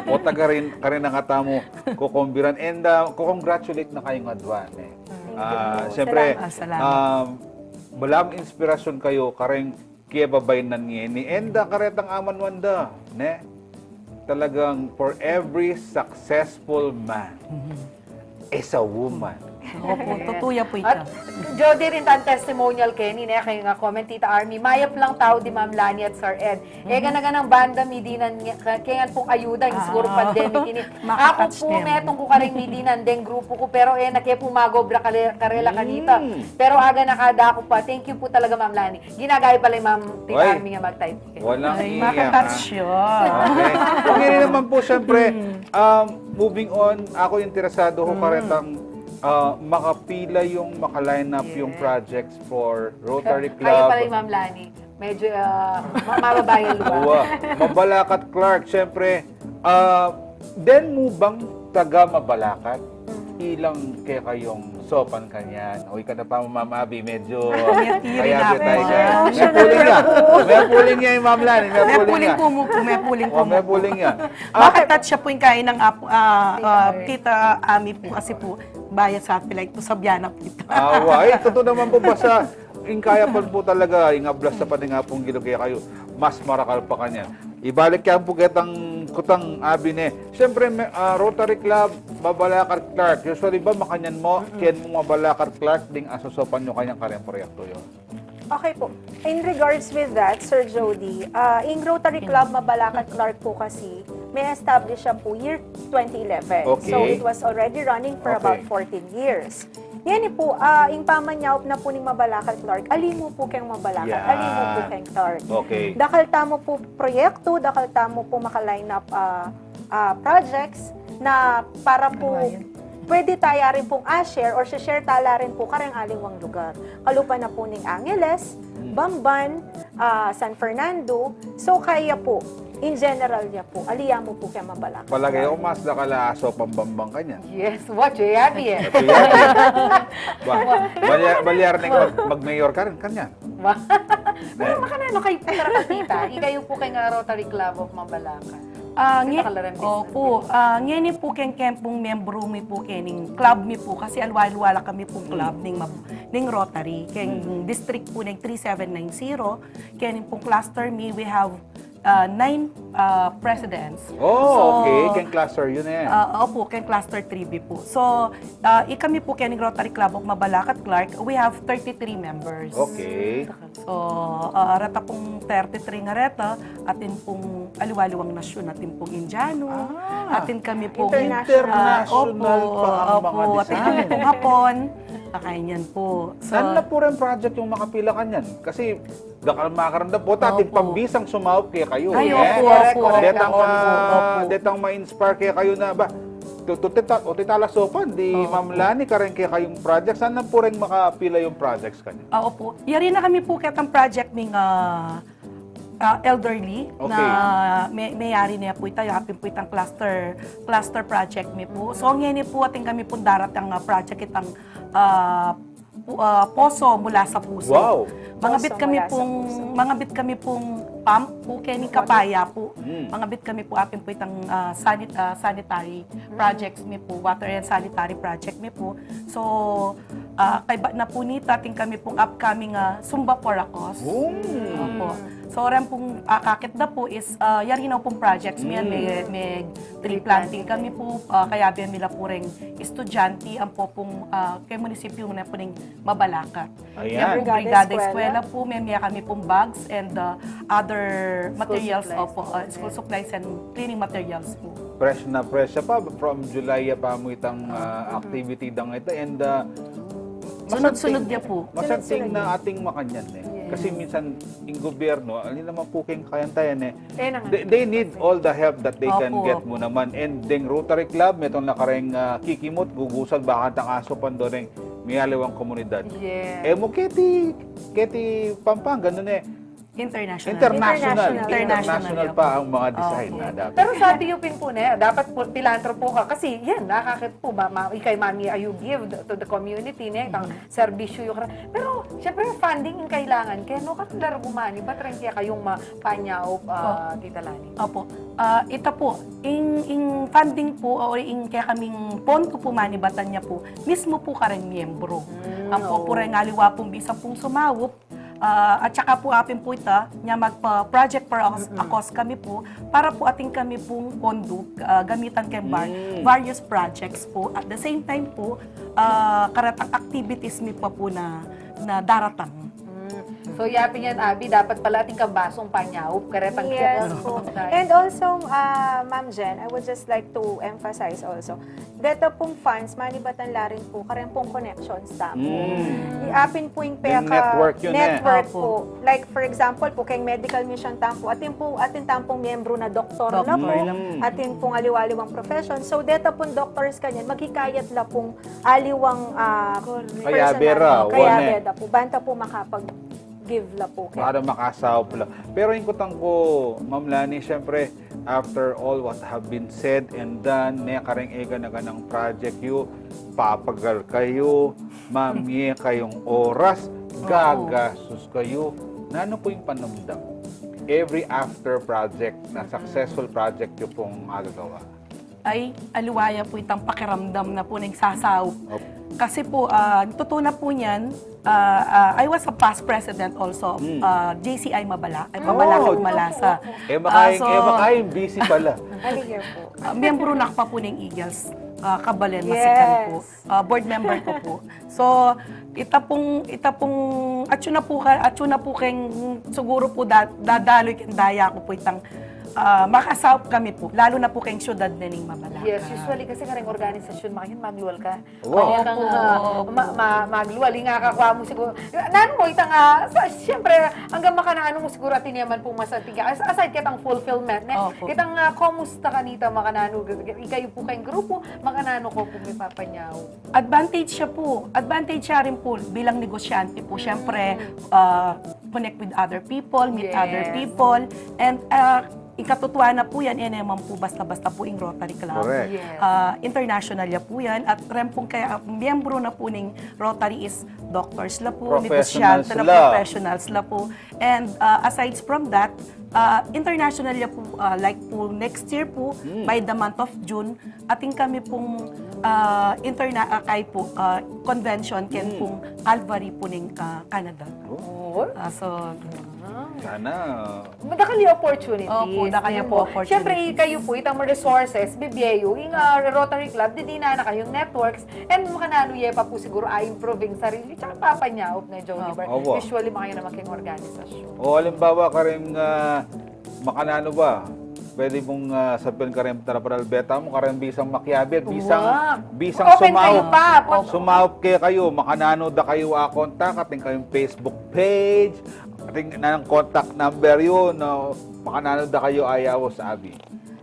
O ta karin, karin na kata mu kukumbiran." And, ah, ku-congratulate na kayung adwan eh. Ah, siyempre, salamat. Ah, salamat. Um, balamu inspirasyon kayu kareng kiebabaynan ngeni. And, ah, karetang amanwan da, ne? Talagang for every successful man is a woman. Opo, totoo ya po ita. At Jody rin tan testimonial keni, ne, kaya nga comment, Tita Army, mayap lang tau di Ma'am Lani at Sir Ed. E gana-ganang banda mi dinan, ke-, kengan pong ayuda, ing siguro pandemic ini. Aku po, metung ku kareng mi dinan deng grupo ku, pero e na ke po mag-obra kare-, karela kanita. Pero aga na kada ku pa. Thank you po talaga, Ma'am Lani. Ginagaya pala i Ma'am Tita Army nga mag-type. Walang iya, makatouch yun. Okay. Okay rin naman po, siyempre, um, moving on, aku interesado ko karetang, ah, makapila yung maka-line up yung projects for Rotary Club. Kayo pala i Ma'am Lani. Medyo, ah, ma- mababae ang lugar. Uwa. Mabalacat Clark, siyempre, ah, den mu bang taga Mabalacat? Ilang kekayung sopan kanyan? O, ika na pa, Ma'am Abby, medyo... Metirin kayabe ako. Tayo ka. Mepuling ya. Mepuling ya, Ma'am Lani. Mepuling ya. Mepuling po mu po, mepuling po mu po. Mepuling ya. Bakit at siya po yung kain ng apo, ah, ah, Tita Ami po kasi po, baya sa api, like, to sa Biana po ito. Awa, ay, totoo naman po, basta ing kaya pa po talaga, ing ablas na pa rin nga pong gilo kaya kayo, mas marakal pa kanyan. Ibalik yan po ketang kutang abi ne. Siyempre, may, ah, Rotary Club, Mabalacat Clark. Usually ba, makanyan mo, ken mu Mabalacat Clark, ding asosopan nyo kanyan kareng proyekto yun? Okay po. In regards with that, Sir Jody, ah, ing Rotary Club Mabalacat Clark po kasi, may establish siya po year twenty eleven. Okay. So, it was already running for about fourteen years. Ngeni po, ah, ing pamanyaup na po ning Mabalacat Clark, ali mu po keng Mabalacat, ali mu po keng Clark. Okay. Dakal tamu po proyekto, dakal tamu po maka-line up, ah, ah, projects na para po pwede taya rin pong a-share or share tala rin po kareng aliwang lugar. Kalupa na po ning Angeles, Bamban, ah, San Fernando. So, kaya po, in general ya po, ali ya mu po keng Mabalacat. Palagay ku, mas dakal a asopan Bamban kanyan. Yes, what you have here? Ba, balyar, balyar neng mag-, mag-mayor karin, kanyan. Pero makananu kayu po, tara, Tita? Ikayu po keng Rotary Club of Mabalacat. Ah, nge-, opo, ah, ngeni po keng, keng pung membro mi po, keng club mi po, kasi aliwa-aliwa la kami pung club ning mab-, ning Rotary, keng district po ning three seven nine zero, keng pung cluster mi, we have, ah, nine, ah, presidents. Oh, okay. Keng cluster yun eh. Ah, opo, keng cluster three B po. So, ah, ikami po keng Rotary Club of Mabalacat Clark, we have thirty-three members. Okay. So, ah, reta pung thirty-three nga reta, atin pung aliwa-aliwang nasyun, atin pung Indiano, atin kami pung international, ah, opo, pa ang mga opo, atin kami pung Hapon. Pakanyan po. So, saan na po rin project yung makapila kanyan? Kasi dakal makaranda po, atin pambisang sumaup kekayu. Ay, opo, opo, opo. Detang, ah, detang ma-inspire kekayu na ba? Tututit, o titalasopan di Ma'am Lani, kareng kekayung project. Saan na po rin makapila yung projects kanyan? Ah, opo. Yari na kami po ketang project ming, ah, ah, elderly na may, mayari na po ita, apin po itang cluster, cluster project mi po. So, ngeni po, atin kami pong daratang, ah, project itang, ah, pu-, ah, Poso Mula sa Puso. Wow! Mangabit kami pong, mangabit kami pong pump po, keni kapaya po. Mangabit kami po, apin po itang, ah, sanit-, ah, sanitary projects mi po, water and sanitary project mi po. So, ah, kaybat na po nita, atin kami pong upcoming, ah, Zumba for a Cause. Opo. So, ren pung akakit da pu is, ah, yari na pung projects mi yan, may, may tree planting kami pu, ah, kayabe mi la pu reng estudyante, ampo pung, ah, keng munisipyu na pu ning Mabalacat. Ayan. Yan pung Brigada Eskwela pu, may, may kami pung bags and, ah, other materials, opo, ah, school supplies and cleaning materials pu. Fresh na fresh pa, from July ya pa mu itang, ah, activity dang ita, and, ah, sunod-sunod ya pu. Masanting na ating makanyan eh. Kasi minsan, ing gobyerno, ali naman pu keng kayantayan eh. They, they need all the help that they can get mu naman. And deng Rotary Club, metung na kareng, ah, kikimut, gugusal, bakanta aso, pandoreng miyaliwang komunidad. Yes. E mu keti, keti Pampanga, ganun eh. International. International. International pa ang mga design na dapat. Pero sabi yu pin pu ne, dapat pu, pilantropo ka. Kasi yan, nakakit pu ba, ma, ikay mami, ah, you give to the community ne, itang serbisyu yu kara. Pero, syempre, funding ing kailangan. Kaya no, kanu la rin manibat, ba't rin kaya kayung ma, panyaup, ah, Tita Lani? Opo. Ah, ita pu, ing, ing funding pu, o ing kekaming pondo pu manibatan ya pu, mismu pu kareng miyembro. Ampo pu reng aliwa pung bisa pung sumaup, ah, at saka pu apin pu ita, nya magpa-project per acos, acos kami pu, para pu atin kami pung pondo, ah, gamitan keng var-, various projects pu. At the same time pu, ah, karetang activities mi pa pu na, na daratang. So, yapin yan, Abi, dapat pala atin kang basung panyaup, karetang. Yes pu. And also, ah, Ma'am Jen, I would just like to emphasize also, deta pung funds, manibatan la rin pu, kareng pung connections tamu. Apin pu ing peka network pu. Like, for example pu, keng medical mission tamu pu, atin pu, atin tamu pung miyembro na doktor na pu, atin pung aliwa-aliwang profession. So, deta pung doctors kanyan, maghikayat la pung aliwang, ah, personnel, kayabe da pu, banta pu makapag-give la pu. Para makasaup la. Pero ing kutang ku, Ma'am Lani, syempre, after all what have been said and done, ne, kareng e gana-ganang project yu, papagal kayu, mamie kayung oras, gagastus kayu, nanu pu ing panamdam? Every after project na successful project yu pung agagawa. Ay, aliwa ya pu itang pakiramdam na pu ning sasaup. Kasi pu, ah, tutu na pu niyan, ah, ah, I was a past president also of, ah, J C I Mabala-, ay, Mabalacat, Malasa. E makain, e makain, busy pala. Ah, miyembro na ku pa pu ning Eagles, ah, Kabalen, Masikan pu. Ah, board member ku pu. So, ita pung, ita pung, atyu na pu ka, atyu na pu keng, siguru pu da-, dadalu keng daya ku pu itang, ah, makasaup kami pu, lalu na pu keng syudad na ning Mabalacat. Yes, usually kasi kareng organisasyun, makanyan maglual ka. Wow. Kaya kang, ah, ma-, ma-, maglual, ing akakua mu siguru. Nanu mu, itang, ah, sa, siyempre, anggang makananu mu siguru, atin ya man pu masanting, as-, aside ketang fulfillment, ne? Itang, ah, kumusta kanita, makananu, ikayu pu keng grupu, makananu ko pu mipapanyaup? Advantage ya pu. Advantage ya rin pu bilang negosyante pu. Siyempre, ah, connect with other people, meet other people, and, ah, ing katutuan na pu yan, e ne man pu basta-basta pu ing Rotary Club. Ah, international ya pu yan. At ren pung kaya, ah, miyembro na pu ning Rotary is doctors la pu, negosyante la pu, professionals la pu. And, ah, aside from that, ah, international ya pu, ah, like pu next year pu, by the month of June, atin kami pung, ah, interna-, ah, kay pu, ah, convention ken pung Calvary pu ning, ah, Canada. Ah, so, sana. Dakal ya opportunities. Opo, dakal ya pu opportunities. Siyempre, kayu pu, itang resources, bibie yu, ing, ah, Rotary Club, didinan na kayung networks, and makananu ye pa pu siguru a-improve ing sarili, tsaka papanyaup, ne, Jody Bar. Usually, makanyan naman keng organisasyun. O, alimbawa, kareng, ah, makananu ba? Pwede mung, ah, sabian kareng tarapadal beta mu, kareng bisang makiabe, bisang, bisang sumaup. Open kayu pa, open. Sumaup kekayu, makananu da kayu a-contact, atin kayung Facebook page, atin nanung contact number yu, no, makananu da kayu ayaus, Abi?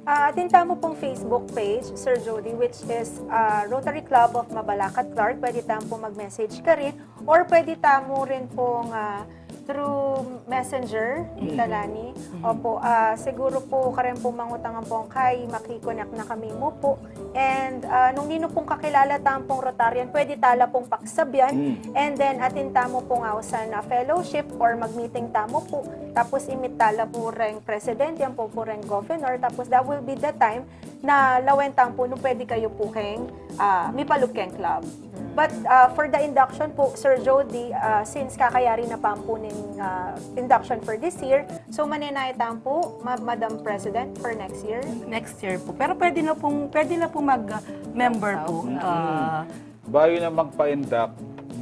Ah, atin tamu pung Facebook page, Sir Jody, which is, ah, Rotary Club of Mabalacat Clark. Pwede tamu pung mag-message karin, or pwede tamu rin pung, ah, through Messenger, Tita Lani. Opo, ah, siguru pu, karen pu mangutang ampong kay, maki-connect na kami mu pu. And, ah, nung ninu pung kakilala tamu pung Rotarian, pwede tala pung paksabian. And then, atin tamu pung ausan a fellowship or mag-meeting tamu pu. Tapos, i-meet tala pu reng presidente, ampo pu reng governor. Tapos, that will be the time na lawen tampu nung pwede kayu pu keng, ah, mipalub keng club. But, ah, for the induction pu, Sir Jody, ah, since kakayari na pa pu ning, ah, induction for this year, so manenaya tampu, Ma-, Madam President, for next year? Next year po. Pero pwede na pong, pwede na pong mag-member po. Ah, Bayu na magpa-induct,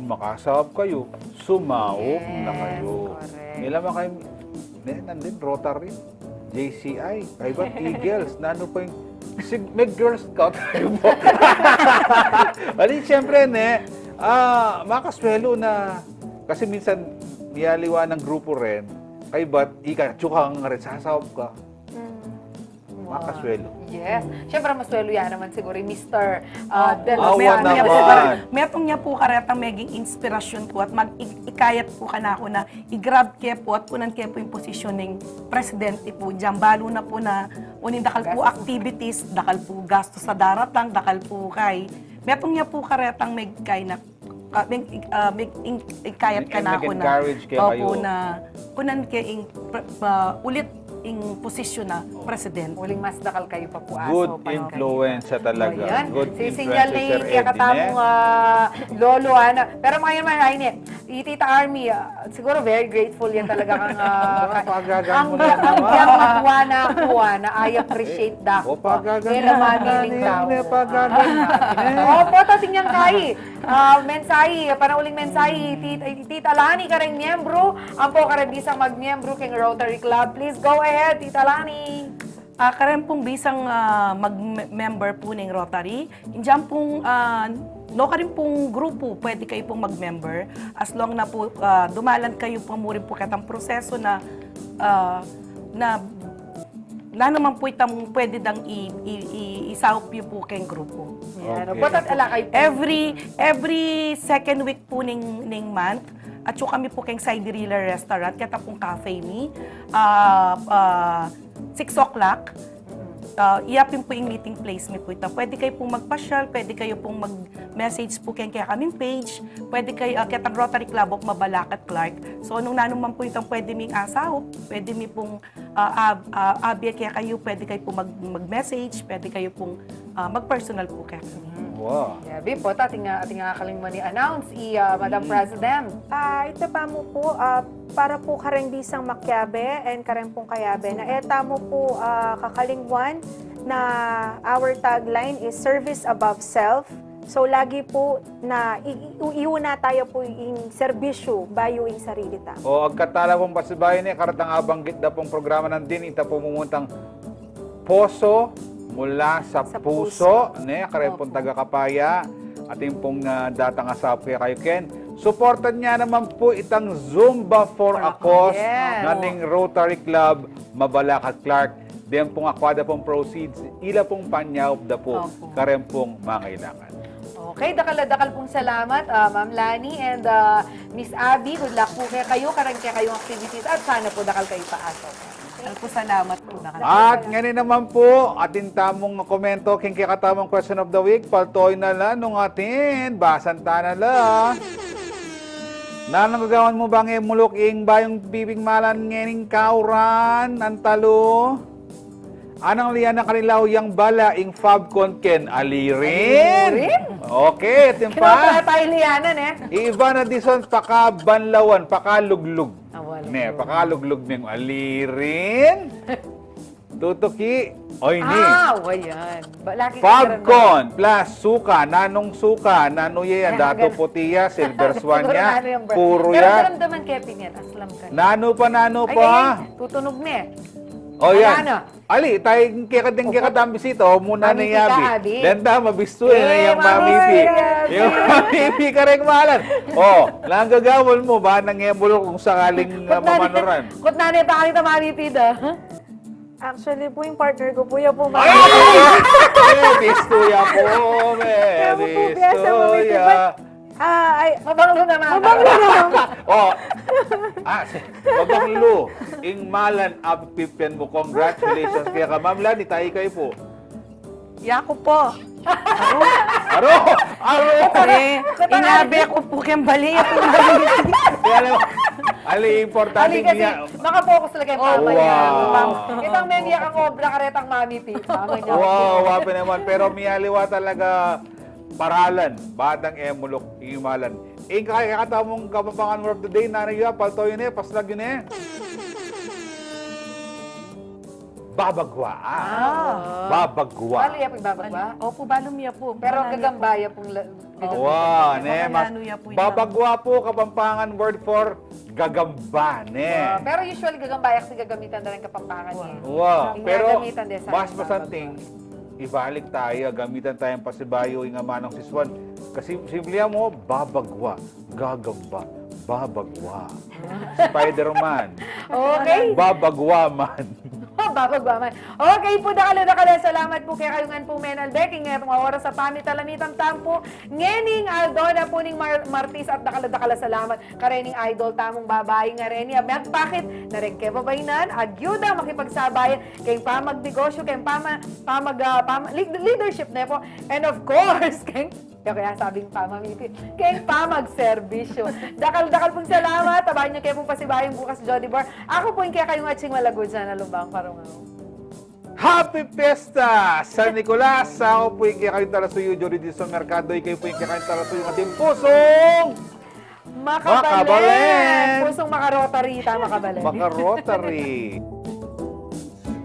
makasaup kayu, sumaup na kayu. Yes, correct. Nila makay-, ne, nandin, Rotary, J C I, kaybat Eagles, nanu pa yung, sig-, may Girl Scout kayu po. Bali, siyempre, ne, ah, makaswelu na, kasi minsan, miyaliwa ng grupo rin, kaybat, ika, tsuka nga rin, sasaup ka. Mm. Makaswelu. Yes. Siyempre, maswelu ya naman siguro yung Mister, ah, Opo. De Los Awa Santos. Metung ya po, naman. Metung ya po karetang meging inspirasyon po at mag-, i-, ikayat po kanaku na i-grab ke po at kunan ke po yung posisyon ning presidente po dyan. Balu na po na uling dakal po activities, dakal po gastus a daratang, dakal po kay. Metung ya po karetang megkay na ah, mig-, ah, mig-, ing-, ikayat kanaku na. Mag-encourage ke kayu. Opo, na kunan ke ing pre-, ah, ulit ing posisyon na presidente. Uling mas dakal kayu pa pu, aso. Good influence siya talaga. Ayan. Good influence si Sir Eddie, ne? Sinyal na ing kekatamung, ah, lolo, ana. Pero mangayon man, ay, ne, i Tita Army, ah, siguro very grateful yan talaga kang, ah, ang, ang, ang matua na kuwa na I appreciate da. O, pagagang. Kaya mamiling tau. Opo, tating yang kai. Ah, mensahe, panauling mensahe, Tita, Tita Lani, kareng miyembro, ampo kareng bisang magmiyembro keng Rotary Club. Please go ahead, Tita Lani. Ah, kareng pung bisang, ah, mag-member pu ning Rotary, indian pung, ah, no, kareng pung grupo, pwede kayu pung mag-member, as long na pu, ah, dumalan kayu pu, murin pu ketang proseso na, ah, na nanu man pu itang pwede dang i-, i-, i-, isaup yu pu keng grupo. Yan. Okay. Every, every second week pu ning, ning month, atyu kami pu keng Siderilla Restaurant, keta pung cafe mi, ah, ah, six o'clock. Ah, iya pin pu ing meeting place mi pu ita. Pwede kayu pung magpasyal, pwede kayu pung mag-message pu keng kekaming page, pwede kayu, ah, ketang Rotary Club of Mabalacat, Clark. So, nung nanu man pu itang pwede ming asaup, pwede mi pung ah, ab-, ah, abie kekayu, pwede kayu pu mag-, mag-message, pwede kayu pung, ah, mag-personal pu kekami. Wow. Yabi pu, ating, ah, ating, ah, kakalingwan i-announce i, ah, Madam President. Ah, ita pa mu pu, ah, para pu kareng bisang makiabe and kareng pung kayabe na e tamu pu, ah, kakalingwan na our tagline is service above self. So, lagi pu na i-, i-, iuna taya pu ing serbisyu, bayu ing sarili ta. O, agkatala pung pasibayu ne, karetang abanggit da pung programa nandin, ita pu mumuntang Poso Mula sa Puso, ne, kareng pung taga Kapaya, atin pung, ah, datang asaup kekayu ken. Suportan yu naman pu itang Zumba for a Cause, yes, na ning Rotary Club Mabalacat, Clark. Deng pung akwa da pung proceeds, ila pung panyaup da pu kareng pung mangailangan. Okay, dakal a dakal pung salamat, ah, Ma'am Lani and, ah, Miss Abby. Good luck pu kekayu, kareng kekayung activities, at sana pu dakal kayu pa asaup. Dakal pung salamat pu, dakal. At ngeni naman pu, atin tamung komento keng kekatamung question of the week, paltoy na la nung atin, basan ta na la. Nanung gagawan mu bang e muluk ing bayung pipigmalan ngening kauran, antalu? Anang liana kanilaw yang bala ing Fabcon ken alirin? Alirin? Okay, atin pa. Kaya pala tayo liana, ne? Ivana Dizon, pakabanlawan, pakaluglug. Ah, wala. Ne, pakaluglug meng alirin. Tutuki, oy, ni. Ah, wa yan. Ba, lagi ka Fabcon plus suka, nanung suka, nanu ya yan, datu puti ya, silver swan ya, puro ya. Pero daramdaman ke pin yan, aslam ka na. Nanu pa, nanu pa? Ay, ay, tutunug ne. O, yan. Ala na. Ali, tayo kekadeng kekatang bisita, o, muna na yabi. Denda, mabistu e, na yang mamipi. Yang mamipi kareng malan. O, nanu gagawan mu, ba nang e muluk kung sakaling, ah, mamanuran? Kut nanu pa kami ta mamipi da. Actually pu, ing partner ku pu, ya pu, mami. Ay! Eh, bistu ya pu, me. Ya pu, bistu ya. Ah, ay. Mabanglu naman. Mabanglu naman. O. Ah, si, mabanglu. Ing malan a pipian mu. Congratulations keka Ma'am Lani, tayo kayo pu. Yaku pu. Aro! Aro! Aro! Pre, inabe ku pu keng bale, yaku pu. Kaya naman, Ali, importante. Ali kasi, niya, makafocus talaga yung papa niya. Wow. Itang may niya kang obra karetang mami, pi. Mama niya. Wow, wapi naman. Pero may aliwa talaga paralan, batang emulok, imalan. Ing kaya kata mong Kapampangan word of the day, nanay ya, palto yun eh, paslag yun eh. Babagwa. Ah. Babagwa. Balu ya pong babagwa? Opo, balu ya po. Pero gagamba ya pong la- Wa, ne, mas babagwa po, Kapampangan word for gagamba, ne. Pero usually gagamba ya kasi gagamitan na rin Kapampangan eh. Wa, pero mas masanting, ibalik tayo, gamitan tayong pasibayu ing amanung siswan. Kasi simple mo, babagwa, gagamba, babagwa. Spider-Man. Okay. Babagwa man. Babagwa man. Okay po, dakal a dakal a salamat po kekayu ngan pung menalbe king itang oras a pamitalamitan tamu pu ngening aldo na pu ning Mar- Martis at dakal a dakal a salamat karening idol tamung babai ngareni a magpakit na reng kebabainan, agyuda makipagsabayan keng pamagnegosyu, keng pama, pamag, ah, pama, lead- leadership ne po. And of course, keng kaya, kaya sabing pamamiti. Keng pamagserbisyu. Dakal-dakal pung salamat. Tabayan yu ke pung pasibayu bukas, Jody Bar. Aku pu ing kekayung atsing malagud sana lumbang parungaw. Happy Fiesta San Nicolas! Aku pu ing kekayung talasuyu, Jody Dizon Mercado. Ikayu pu ing kekayung talasuyu, ating pusung makabalen! Makabalen! Pusung makarotary, tama, makabalen. Makarotary.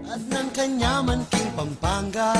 At nang kanyaman king Pampanga.